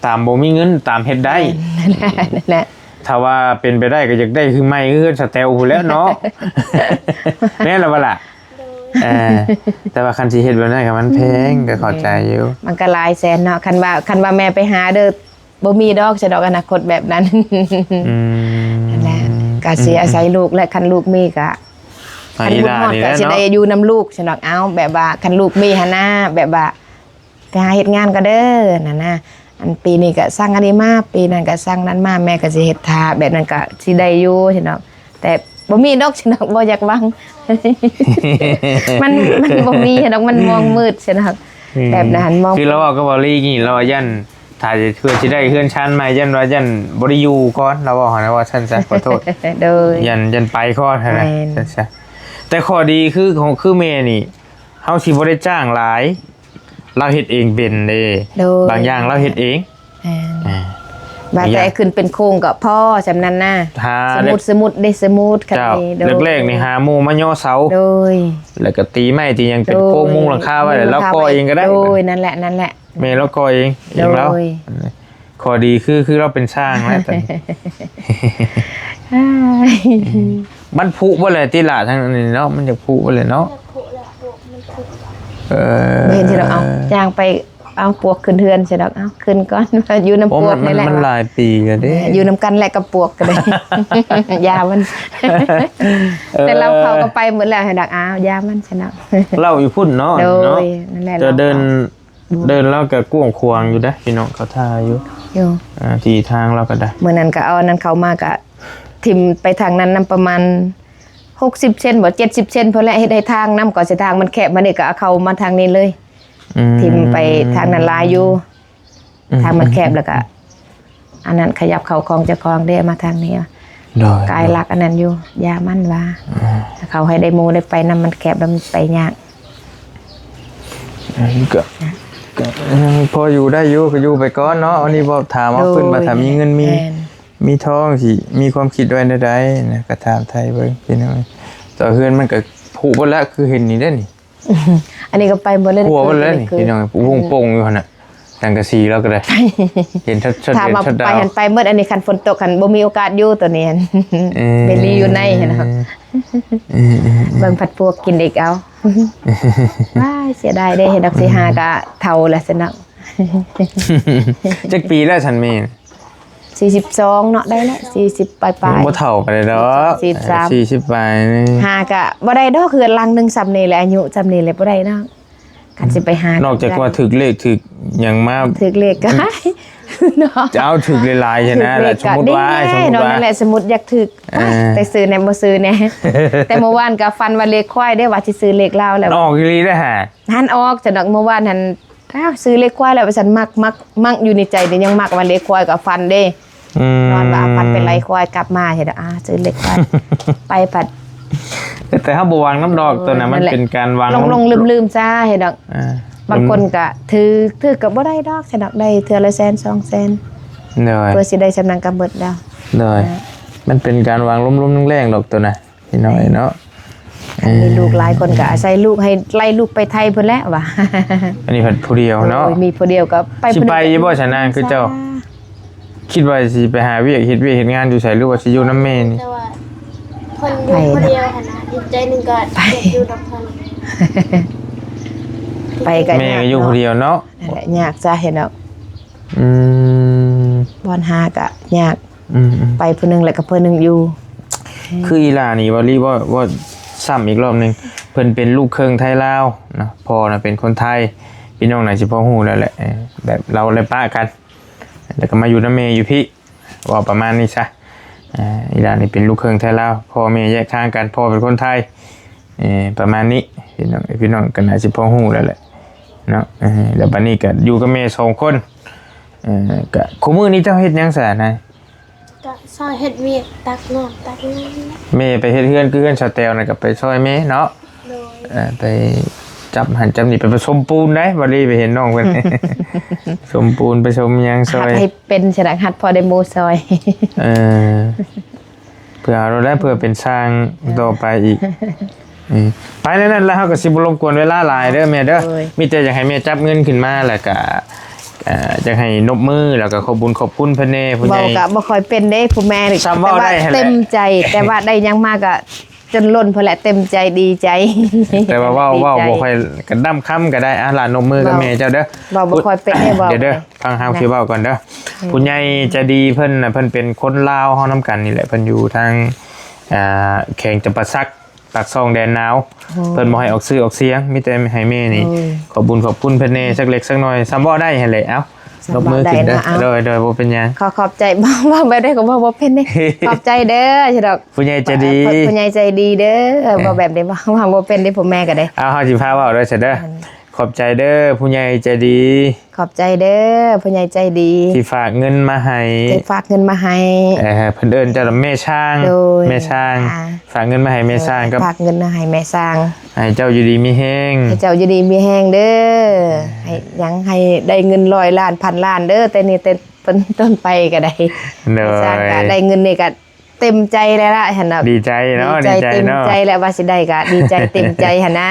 ຕາມບໍ່ມີເງິນ ຕາມເຮັດໄດ້ ນັ້ນແຫຼະ ນັ້ນແຫຼະ. ຖ້າວ່າເປັນໄປໄດ້ກໍຢາກໄດ້ຄືໃໝ່ ຄືເຮືອນສະແຕວພຸ້ນແຫຼະເນາະ ແມ່ນລະບໍ່ລະ? ໂດຍ ເອີ ແຕ່ວ່າຄັນຊິເຮັດແບບນັ້ນກໍມັນແພງ ອືມ ກໍເຂົ້າໃຈຢູ່ ມັນກໍຫຼາຍແສນເນາະ. ຄັນວ່າ ຄັນວ່າແມ່ໄປຫາເດີ ບໍ່ມີດອກຊັ້ນດອກ ອະນາຄົດແບບນັ້ນ ອືມ ນັ້ນແຫຼະ ກໍຊິອາໄສລູກແຫຼະ. ອືມ ຄັນລູກມີກໍ ໃຫ້ອີ່ຫຼ້ານີ້ແຫຼະເນາະ ຄັນບຸນຮອດກໍຊິໄດ້ຢູ່ນຳລູກຊັ້ນດອກ. ເອົາ ແບບວ່າຄັນລູກມີຫັ້ນນະ ແບບວ່າໄປຫາເຮັດງານກໍເດີນັ້ນນະ ອັນປີນີ້ກໍສັ່ງອັນນີ້ມາ ປີນັ້ນກໍສັ່ງນັ້ນມາ ແມ່ກໍຊິເຮັດຖ້າ ແບບນັ້ນກໍຊິໄດ້ຢູ່ຊັ້ນດອກ. ແຕ່ບໍ່ມີດອກຊັ້ນດອກ ບໍ່ຢາກຫວັງ ມັນ ມັນບໍ່ມີຊັ້ນດອກ ມັນມອງມືດຊັ້ນດອກ ອືມ ແບບນັ້ນ ມອງ ຄືລາວເວົ້າກັບເວົ້າລີນີ້ ລາວວ່າຢ້ານ ຖ້າເພື່ອຊິໄດ້ເຮືອນຊານໃໝ່ ຢ້ານວ່າຢ້ານບໍ່ໄດ້ຢູ່ກ່ອນ ລາວເວົ້າຫັ້ນນະ ວ່າຊັ້ນຊະ ຂໍໂທດ ໂດຍ ຢ້ານ ຢ້ານໄປກ່ອນຫັ້ນນະ ແມ່ນ ຊັ້ນຊະ. ແຕ່ຂໍ້ດີຄືຂອງ ຄືແມ່ນີ້ ເຮົາຊິບໍ່ໄດ້ຈ້າງຫຼາຍ ລາວເຮັດເອງເປັນເດ້ ໂດຍ ບາງຢ່າງລາວເຮັດເອງ ແມ່ນ ອ່າ ວ່າແຕ່ຂຶ້ນເປັນໂຄງກໍພໍສ່ຳນັ້ນນະ ຖ້າ ສົມມຸດ ສົມມຸດເດ້ ສົມມຸດ ຄັນ ເຈົ້າ ນີ້ ໂດຍ ແລກໆນີ້ຫາໝູ່ມາຍໍເສົາ ໂດຍ ແລ້ວກໍຕີໄມ້ຕີຫຍັງເປັນ ໂດຍ ໂຄງມຸງຫຼັງຄາໄວ້ ມຸງຫຼັງຄາ ແລ້ວລາວກໍ່ເອງກໍໄດ້ ໂດຍ ນັ້ນແຫຼະ ນັ້ນແຫຼະ ແມ່ລາວກໍ່ເອງ ເອງລາວ ໂດຍ ຂໍ້ດີຄື ຄືລາວເປັນຊ່າງແລ້ວຕອນນີ້ ມັນຜຸເບິດແຫຼະຕິລະ ທາງນີ້ເນາະ ມັນຢາກຜຸເບິດແຫຼະເນາະ ຢາກຜຸແຫຼະ ຜຸມັນຜຸ ເອີ ບໍ່ເຫັນຊິດອກ ເອົາ ຍ່າງໄປ ເອົາປວກຂຶ້ນເຮືອນຊິດອກ ເອົາຂຶ້ນກ່ອນ ຢູ່ນຳ ໂອ້ ປວກນີ້ແຫຼະ ມັນ ມັນຫຼາຍປີແລ້ວເດ້ ຢູ່ນຳກັນແຫຼະກັບປວກກໍໄດ້ ຢ່າມັນ ເອີ ແຕ່ລາວເຂົ້າກໍໄປໝົດແລ້ວ ໃຫ້ດອກ ອ້າວ ຢ່າມັນຊັ້ນດອກ ລາວຢູ່ພຸ້ນເນາະ ໂດຍ ເນາະ ນັ້ນແຫຼະ ແຕ່ເດີນ ເດີນລາວກໍກວ້າງຂວາງຢູ່ເດ້ພີ່ນ້ອງ ເຂົາທ່າຢູ່ ຢູ່ ອ່າ ທີ່ທາງລາວກໍໄດ້ ມື້ນັ້ນກໍເອົາອັນນັ້ນເຂົ້າມາ ກໍຖິ້ມໄປທາງນັ້ນນຳປະມານຫົກສິບເຊັນບໍ່ ເຈັດສິບເຊັນພຸ້ນແຫຼະ ເຮັດໃຫ້ທາງນຳ ກໍເສັ້ນທາງມັນແຄບ ມານີ້ກໍເອົາເຂົ້າມາທາງນີ້ເລີຍ ອືມ ຖິ້ມໄປທາງນັ້ນຫຼາຍຢູ່ ອືມ ທາງມັນແຄບ ອືມ ແລ້ວກໍ ອັນນັ້ນຂະຫຍັບເຂົ້າຂອງເຈົ້າຂອງເດ້ ມາທາງນີ້ ໂດຍ ກາຍລັກອັນນັ້ນຢູ່ ຢ່າມັນວ່າ ອືມ ເຂົາໃຫ້ໄດ້ໝູ່ໄດ້ໄປນຳ ມັນແຄບແລ້ວມັນໄປຍາກ ອັນນີ້ກໍ ກໍຍັງພໍຢູ່ໄດ້ຢູ່ ກໍຢູ່ໄປກ່ອນເນາະ ອັນນີ້ບໍ່ຖາມວ່າ ໂດຍ ເພິ່ນວ່າຖ້າມີເງິນມີ ແມ່ນ ມີທອງ ຊິມີຄວາມຄິດໄວ້ແນວໃດນະ ກໍຖາມໄຖ່ເບິ່ງພີ່ນ້ອງ ແຕ່ເຮືອນມັນກໍຜຸເບິດແລ້ວ ຄືເຫັນນີ້ເດ້ນີ້ ອັນນີ້ກໍໄປເບິດແລ້ວ ຂົ້ວເບິດແລ້ວນີ້ ຄື ພີ່ນ້ອງ ວົງໂປ່ງຢູ່ຫັ້ນນະ ສັງກະສີລາວກໍໄດ້ ເຫັນຊັດໆ ຖ້າວ່າ ເຫັນຊັດດາວ ໄປຫັ້ນໄປເບິດ ອັນນີ້ຄັນຝົນຕົກຫັ້ນບໍ່ມີໂອກາດຢູ່ໂຕນີ້ ເອີ ເບລີຢູ່ໃນຫັ້ນນະ ເອີ ເບິ່ງພັດປວກກິນອີກເອົາ ວ້າຍ ເສຍດາຍເດ້ ເຮັດດອກ ອືມ ຊິຫາກະເຖົ້າແລ້ວຊັ້ນເນາະ ຈັກປີແລ້ວຊັ້ນແມ່? ສີ່ສິບສອງເນາະ ໄດ້ແລ້ວ ສີ່ສິບປາຍໆ ຍັງບໍ່ເຖົ້າປານໃດດອກ ສີ່ສິບສາມ ສີ່ສິບປາຍນີ້ ຫາກະບໍ່ໄດ້ດອກ ເຮືອນຫຼັງໜຶ່ງສ່ຳນີ້ແຫຼະ ອາຍຸສ່ຳນີ້ແຫຼະ ບໍ່ໄດ້ເນາະ ຄັນຊິໄປຫາ ນອກຈາກວ່າຖືກເລກຖືກຫຍັງມາ ຖືກເລກກໍເນາະ ຈະເອົາຖືກຫຼາຍໆ ຫັ້ນນະ ສົມມຸດວ່າ ສົມມຸດວ່າ ນັ້ນແຫຼະ ສົມມຸດຢາກຖືກ ເອີ ໄປຊື້ແດ່ ບໍ່ຊື້ແດ່ ແຕ່ມື້ວານກໍຝັນວ່າເລກຄວາຍເດ້ ວ່າຊິຊື້ເລກລາວແລ້ວ ອອກອີ່ຫຼີເດ້ຫາ ຫັ້ນອອກຊັ້ນດອກ ມື້ວານຫັ້ນ ອ້າວ ຊື້ເລກຄວາຍແລ້ວວ່າຊັ້ນ ມັກ ມັກ ມັກຢູ່ໃນໃຈນີ້ ຍັງມັກວ່າເລກຄວາຍກໍຝັນເດ້ ອືມ ນອນວ່າຝັນໄປໄລ່ຄວາຍກັບມາເຮັດດອກ ອ້າ ຊື້ເລກຄວາຍ ໄປພັດ ແຕ່ເຮົາບໍ່ຫວັງນຳດອກ ເອີ ໂຕນັ້ນມັນ ນັ້ນແຫຼະ ເປັນການຫວັງ ຫຼົງໆ ລືມໆ ຊາເຮັດດອກ ອ່າ ບາງຄົນກໍຖືກ ຖືກກໍບໍ່ໄດ້ດອກ ຊະດອກ ໄດ້ເທື່ອລະແສນສອງແສນ ໂດຍ ເພື່ອຊິໄດ້ສ່ຳນັ້ນກໍເບິດແລ້ວ ໂດຍ ອ່າ ມັນເປັນການຫວັງລົມໆແລງໆ ດອກໂຕນະ ພີ່ນ້ອງເອີຍເນາະ ຄັນມີລູກຫຼາຍຄົນກໍອາໄສລູກໃຫ້ໄລ່ລູກໄປໄທພຸ້ນແຫຼະວ່າ ອັນນີ້ເພິ່ນຜູ້ດຽວເນາະ ໂດຍ ມີຜູ້ດຽວກໍໄປ ຊິໄປຢູ່ບໍ່ຊະນາງ ຄືເຈົ້າ ຄິດວ່າຊິໄປຫາວຽກ ເຮັດວຽກເຮັດງານຢູ່ໃສ ຫຼືວ່າຊິຢູ່ນຳແມ່ນີ້? ແຕ່ວ່າເພິ່ນຢູ່ຜູ້ດຽວຫັ້ນນະ ອີກໃຈໜຶ່ງກໍຢາກຢູ່ນຳເພິ່ນ ໄປກໍ ແມ່ກໍຢູ່ຜູ້ດຽວເນາະ ຍາກເນາະ ນັ້ນແຫຼະ ຍາກຊະເຫັນດອກ ອືມ ບ່ອນຫາກໍຍາກ ອືມໆ ໄປຜູ້ໜຶ່ງແລ້ວກໍຜູ້ໜຶ່ງຢູ່ ຄືອີ່ຫຼ້ານີ້ ເວົ້າລີ ເວົ້າ ເວົ້າຊ້ຳອີກລອບໜຶ່ງ ເພິ່ນເປັນລູກເຄິ່ງໄທລາວເນາະ ພໍ່ນະເປັນຄົນໄທ ພີ່ນ້ອງໜ້າຊິພໍຮູ້ແລ້ວແຫຼະ ເອີ ແບບລາວໄດ້ປະກັນ ແລ້ວກໍມາຢູ່ນຳແມ່ຢູ່ພີ້ ເວົ້າປະມານນີ້ຊະ ເອີ ອີ່ຫຼ້ານີ້ເປັນລູກເຄິ່ງໄທລາວ ພໍ່ແມ່ແຍກທາງກັນ ພໍ່ເປັນຄົນໄທ ເອີ ປະມານນີ້ ພີ່ນ້ອງ ພີ່ນ້ອງກໍໜ້າຊິພໍຮູ້ແລ້ວແຫຼະເນາະ ເອີ ແລ້ວບັດນີ້ກໍຢູ່ກັບແມ່ສອງຄົນ ເອີ ກໍ ຄູ່ມື້ນີ້ເຈົ້າເຮັດຫຍັງຊະນາຍ? ກໍຊ່ອຍເຮັດວຽກ ຕັກນ້ຳ ຕັກຫຍັງ ແມ່ໄປເຮັດເຮືອນ ຄືເຮືອນສາວແຕວນັ້ນ ກໍໄປຊ່ອຍແມ່ເນາະ ໂດຍ ເອີ ໄປ ຈັບຫັ້ນຈັບນີ້ ໄປປະສົມປູນໄດ໋ ບໍ່ໄດ້ໄປເຫັນນ້ອງເພິ່ນ ສົມປູນປະສົມຫຍັງຊ່ອຍ ຫັດໃຫ້ເປັນຊະນະ ຫັດພໍໄດ້ໝູ່ຊ່ອຍ ເອີ ເພື່ອເຮົາໄດ້ ເພື່ອເປັນຊ່າງຕໍ່ໄປອີກ ເອີ ໄປແນວນັ້ນແລ້ວ ເຮົາກໍຊິບໍ່ລົບກວນເວລາຫຼາຍເດີແມ່ເດີ ໂດຍ ມີແຕ່ຢາກໃຫ້ແມ່ຈັບເງິນຂຶ້ນມາ ແລ້ວກໍ ເອີ ຢາກໃຫ້ນົບມື ແລ້ວກໍຂອບບຸນຂອບຄຸນເພິ່ນແດ່ ຜູ້ໃຫຍ່ ເວົ້າກໍບໍ່ຄ່ອຍເປັນເດ້ຜູ້ແມ່ ສ່ຳເວົ້າໄດ້ຫັ້ນແຫຼະ ແຕ່ວ່າເຕັມໃຈ ແຕ່ວ່າໄດ້ຫຍັງມາກໍ ຈົນລົ້ນພຸ້ນແຫຼະ ເຕັມໃຈດີໃຈ ແຕ່ວ່າເວົ້າ ເວົ້າບໍ່ຄ່ອຍກະດຳຄຳກໍໄດ້ ອ່າ ຫຼານນົບມືກັບແມ່ເຈົ້າເດີ ເວົ້າບໍ່ຄ່ອຍເປັນເດ້ ເວົ້າ ດຽວເດີ ຟັງເຮົາຊິເວົ້າກ່ອນເດີ ອືມ ຜູ້ໃຫຍ່ໃຈດີເພິ່ນນະ ເພິ່ນເປັນຄົນລາວເຮົານຳກັນນີ້ແຫຼະ ເພິ່ນຢູ່ທາງ ອ່າ ແຂວງຈຳປາສັກ ປາກຊ່ອງແດນນາວ ໂອ້ ເພິ່ນບໍ່ໃຫ້ອອກຊື່ອອກສຽງ ມີແຕ່ໃຫ້ແມ່ນີ້ ໂອ້ຍ ຂອບບຸນຂອບຄຸນເພິ່ນແດ່ ສັກເລັກສັກໜ້ອຍ ສ່ຳເວົ້າໄດ້ຫັ້ນແຫຼະ ເອົ້າ ນົບມືຂຶ້ນເດີ ໂດຍ ໂດຍ ບໍ່ເປັນຫຍັງ ຂໍຂອບໃຈ ເວົ້າແບບໃດກໍເວົ້າບໍ່ເປັນເດ້ ຂອບໃຈເດີ ຊິດອກ ຜູ້ໃຫຍ່ໃຈດີ ຜູ້ໃຫຍ່ໃຈດີເດີ ເອີ ເວົ້າແບບໃດ ເວົ້າ ເວົ້າບໍ່ເປັນເດ້ ພໍ່ແມ່ກໍໄດ້ ເອົາ ເຮົາຊິພາເວົ້າເດີ ຊະເດີ ອືມ ຂອບໃຈເດີ ຜູ້ໃຫຍ່ໃຈດີ ຂອບໃຈເດີ ຜູ້ໃຫຍ່ໃຈດີ ທີ່ຝາກເງິນມາໃຫ້ ທີ່ຝາກເງິນມາໃຫ້ ເອີ ເພິ່ນເອີ້ນເຈົ້າແມ່ຊ່າງ ໂດຍ ແມ່ຊ່າງ ອ່າ ຝາກເງິນມາໃຫ້ແມ່ຊ່າງ ເອີ ກັບ ຝາກເງິນມາໃຫ້ແມ່ຊ່າງ ໃຫ້ເຈົ້າຢູ່ດີມີແຮງ ໃຫ້ເຈົ້າຢູ່ດີມີແຮງເດີ ໃຫ້ຫຍັງ ໃຫ້ໄດ້ເງິນຮ້ອຍລ້ານພັນລ້ານເດີ ແຕ່ນີ້ເປັນຕົ້ນໄປກໍໄດ້ ໂດຍ ແມ່ຊ່າງກໍໄດ້ເງິນນີ້ກໍ ເຕັມໃຈແລ້ວລະຫັ້ນນະ ດີໃຈເນາະ ດີໃຈ ດີໃຈເນາະ ເຕັມໃຈແລ້ວ ວ່າຊິໄດ້ກະດີໃຈເຕັມໃຈຫັ້ນນະ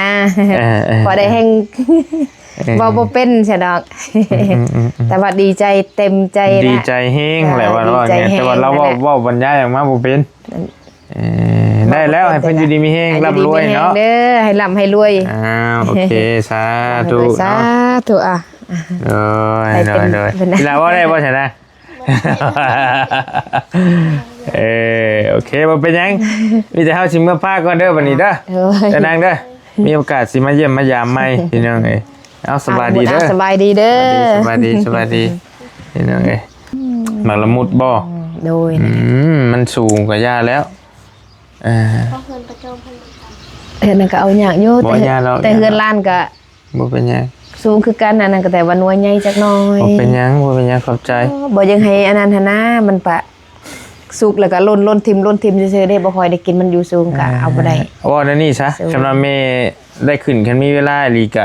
ເອີໆ ພໍໄດ້ແຮງ ເອີ ເວົ້າບໍ່ເປັນຊະດອກ ອືມໆໆ ແຕ່ວ່າດີໃຈເຕັມໃຈລະ ດີໃຈແຮງແຫຼະ ເອີ ວ່າ ວ່າ ດີໃຈແຮງ ແຕ່ວ່າລາວເວົ້າ ແລ້ວ ເວົ້າບັນຍາຍອອກມາບໍ່ເປັນ ເອີ ໄດ້ແລ້ວ ໃຫ້ເພິ່ນຢູ່ດີມີແຮງ ໃຫ້ຢູ່ດີມີແຮງ ລ່ຳລວຍເນາະ ເດີ ໃຫ້ລ່ຳໃຫ້ລວຍ ອ່າ ໂອເຄ ສາທຸ ສາທຸ ເນາະ ອ່ະ ໂດຍ ໂດຍ ໂດຍ ເປັນ ເປັນ ລາວເວົ້າໄດ້ບໍ່ຊະນະ? ເອີ ໂອເຄ ບໍ່ເປັນຫຍັງ ມີແຕ່ເຮົາຊິເມືອພາກ່ອນເດີ ບັດນີ້ເດີ ໂດຍ ເຈົ້ານາງເດີ ມີໂອກາດຊິມາຢ້ຽມມາຢາມໃໝ່ ພີ່ນ້ອງເອີຍ ເອົາ ສະບາຍດີເດີ ສະບາຍດີເດີ ສະບາຍດີ ສະບາຍດີ ພີ່ນ້ອງເອີຍ ອືມ ໝາກລະມຸດບໍ່? ອືມ ໂດຍ ອືມ ມັນສູງກໍຢ່າແລ້ວ ເອີ ເຮືອນນັ້ນກໍເອົາຍາກຢູ່ ບໍ່ ແຕ່ ຢ່າດອກ ແຕ່ເຮືອນຫຼານກໍ ບໍ່ເປັນຫຍັງ ສູງຄືກັນ ອັນນັ້ນກໍແຕ່ວ່າໜ່ວຍໃຫຍ່ຈັກໜ້ອຍ ບໍ່ເປັນຫຍັງ ບໍ່ເປັນຫຍັງ ຂອບໃຈ ເອີ ບໍ່ຢາກໃຫ້ອັນນັ້ນຫັ້ນນາ ມັນປະສຸກແລ້ວກໍຫຼົ່ນ ຫຼົ່ນຖິ້ມ ຫຼົ່ນຖິ້ມຊື່ໆເດ້ ບໍ່ຄ່ອຍໄດ້ກິນ ມັນຢູ່ສູງກໍເອົາບໍ່ໄດ້ ເອີ ເວົ້າແນວນີ້ຊະ ສູງ ຄັນວ່າແມ່ໄດ້ຂຶ້ນ ຄັນມີເວລາອີ່ຫຼີກໍ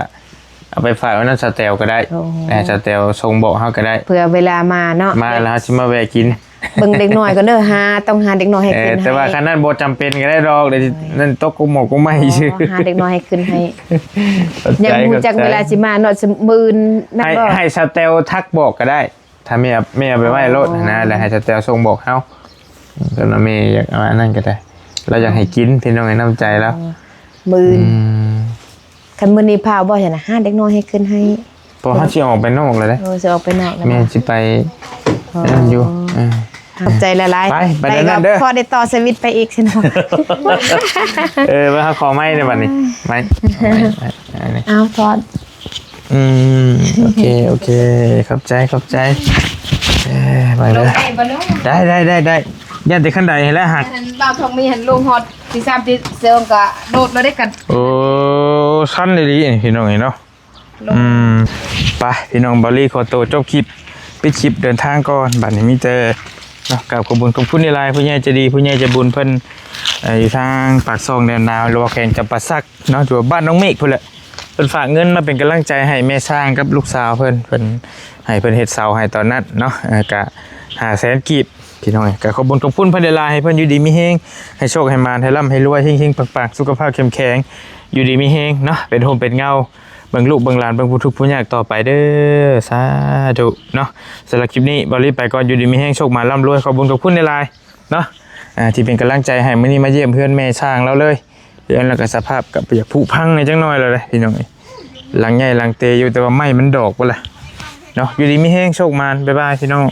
ເອົາໄປຝາກໄວ້ນຳສາວແຕວກໍໄດ້ ໂອ້ ໃຫ້ສາວແຕວສົ່ງບອກເຮົາກໍໄດ້ ເພື່ອເວລາມາເນາະ ມາແລ້ວເຮົາຊິມາແວະກິນ ເບິ່ງເດັກນ້ອຍກ່ອນເດີ ຫາ ຕ້ອງຫາເດັກນ້ອຍໃຫ້ ເອີ ຂຶ້ນ ແຕ່ວ່າຄັນນັ້ນບໍ່ຈຳເປັນກໍໄດ້ດອກ ໂດຍ ນັ້ນຕົກກົກໝອກກົກໄມ້ຊື່ ອໍ ຫາເດັກນ້ອຍໃຫ້ຂຶ້ນໃຫ້ ຍັງບໍ່ຮູ້ຈັກເວລາຊິມາເນາະ ມື້ອື່ນນັ້ນ ໃຫ້ ບໍ່ ໃຫ້ສາວແຕວທັກບອກກໍໄດ້ ຖ້າແມ່ ແມ່ເອົາໄປໄວ້ໂລດຫັ້ນນະ ອໍ ແລ້ວໃຫ້ສາວແຕວສົ່ງບອກເຮົາ ຄັນວ່າແມ່ຢາກເອົາອັນນັ້ນກໍໄດ້ ລາວຢາກໃຫ້ກິນ ພີ່ນ້ອງເອີຍ ນ້ຳໃຈລາວ ມື້ອື່ນ ອືມ ຄັນມື້ນີ້ພາວບໍ່ຊັ້ນນະ ຫາເດັກນ້ອຍໃຫ້ຂຶ້ນໃຫ້ ເພາະເຮົາຊິອອກໄປນອກແລ້ວເດ້ ເອີ ຊິອອກໄປນອກແລ້ວ ແມ່ນຊິໄປ ອໍ ນັ້ນຢູ່ ເອີ ຂອບໃຈຫຼາຍໆ ໄປ ໄປ ໄດ້ ນັ້ນເດີ ພໍໄດ້ຕໍ່ຊີວິດໄປອີກຊັ້ນເນາະ ເອີ ວ່າເຮົາຂໍໄມ້ເດີບັດນີ້ ໄມ້ ໄມ້ ໄມ້ ເອົາ ຖອດ ອືມ ໂອເຄ ໂອເຄ ຂອບໃຈ ຂອບໃຈ ເອີ ໄປເດີ ໄດ້ ໄດ້ ໄດ້ ໄດ້ ຢ້ານແຕ່ຂັ້ນໄດຫັ້ນແຫຼະຫັກ ອັນນັ້ນ ບ່າວທອງມີຫັ້ນ ລົງຮອດທີສາມທີສອງກໍໂດດແລ້ວເດ້ກັນ ໂອ້ ຊັນອີ່ຫຼີ ພີ່ນ້ອງເອີຍເນາະ ອືມ ໄປ ພີ່ນ້ອງ ບ່າວລີຂໍໂຕຈົບຄລິບ ປິດຄລິບເດີນທາງກ່ອນ ບັດນີ້ມີແຕ່ເນາະ ກາບຂອບຄຸນ ຂອບຄຸນຫຼາຍໆ ຜູ້ໃຫຍ່ໃຈດີ ຜູ້ໃຫຍ່ໃຈບຸນເພິ່ນ ເອີ ຢູ່ທາງປາກຊ່ອງແດນນາວ ຫຼືວ່າແຂວງຈຳປາສັກເນາະ ຢູ່ບ້ານນ້ອງເມກພຸ້ນແຫຼະ ເພິ່ນຝາກເງິນມາເປັນກຳລັງໃຈໃຫ້ແມ່ຊ້າງກັບລູກສາວເພິ່ນ ເພິ່ນໃຫ້ເພິ່ນເຮັດເສົາໃຫ້ຕອນນັ້ນເນາະ ເອີ ກະຫ້າແສນກີບ ພີ່ນ້ອງເອີຍ ກະຂອບບຸນຂອບຄຸນເພິ່ນຫຼາຍໆ ໃຫ້ເພິ່ນຢູ່ດີມີແຮງ ໃຫ້ໂຊກໃຫ້ໝານ ໃຫ້ລ່ຳໃຫ້ລວຍ ເຮັງໆ ປັງໆ ສຸຂະພາບເຂັ້ມແຂງ ຢູ່ດີມີແຮງເນາະ ເປັນຮົ່ມເປັນເງົາ ເບິ່ງລູກເບິ່ງຫຼານ ເບິ່ງຜູ້ທຸກຜູ້ຍາກຕໍ່ໄປເດີ ສາທຸເນາະ ສຳລັບຄລິບນີ້ ບ່າວລີໄປກ່ອນ ຢູ່ດີມີແຮງ ໂຊກໝານ ລ່ຳລວຍ ຂອບບຸນຂອບຄຸນຫຼາຍໆ ເນາະ ອ່າ ທີ່ເປັນກຳລັງໃຈໃຫ້ ມື້ນີ້ມາຢ້ຽມເຮືອນແມ່ຊ້າງລາວເລີຍ ເຮືອນລາວກໍສະພາບກໍຢາກຜຸພັງແດ່ຈັກໜ້ອຍແລ້ວເດ້ ພີ່ນ້ອງເອີຍ ຫຼັງໃຫຍ່ຫຼັງເຕຢູ່ ແຕ່ວ່າໄມ້ມັນດອກພຸ້ນລະເນາະ ຢູ່ດີມີແຮງ ໂຊກໝານ ບາຍບາຍ ພີ່ນ້ອງ.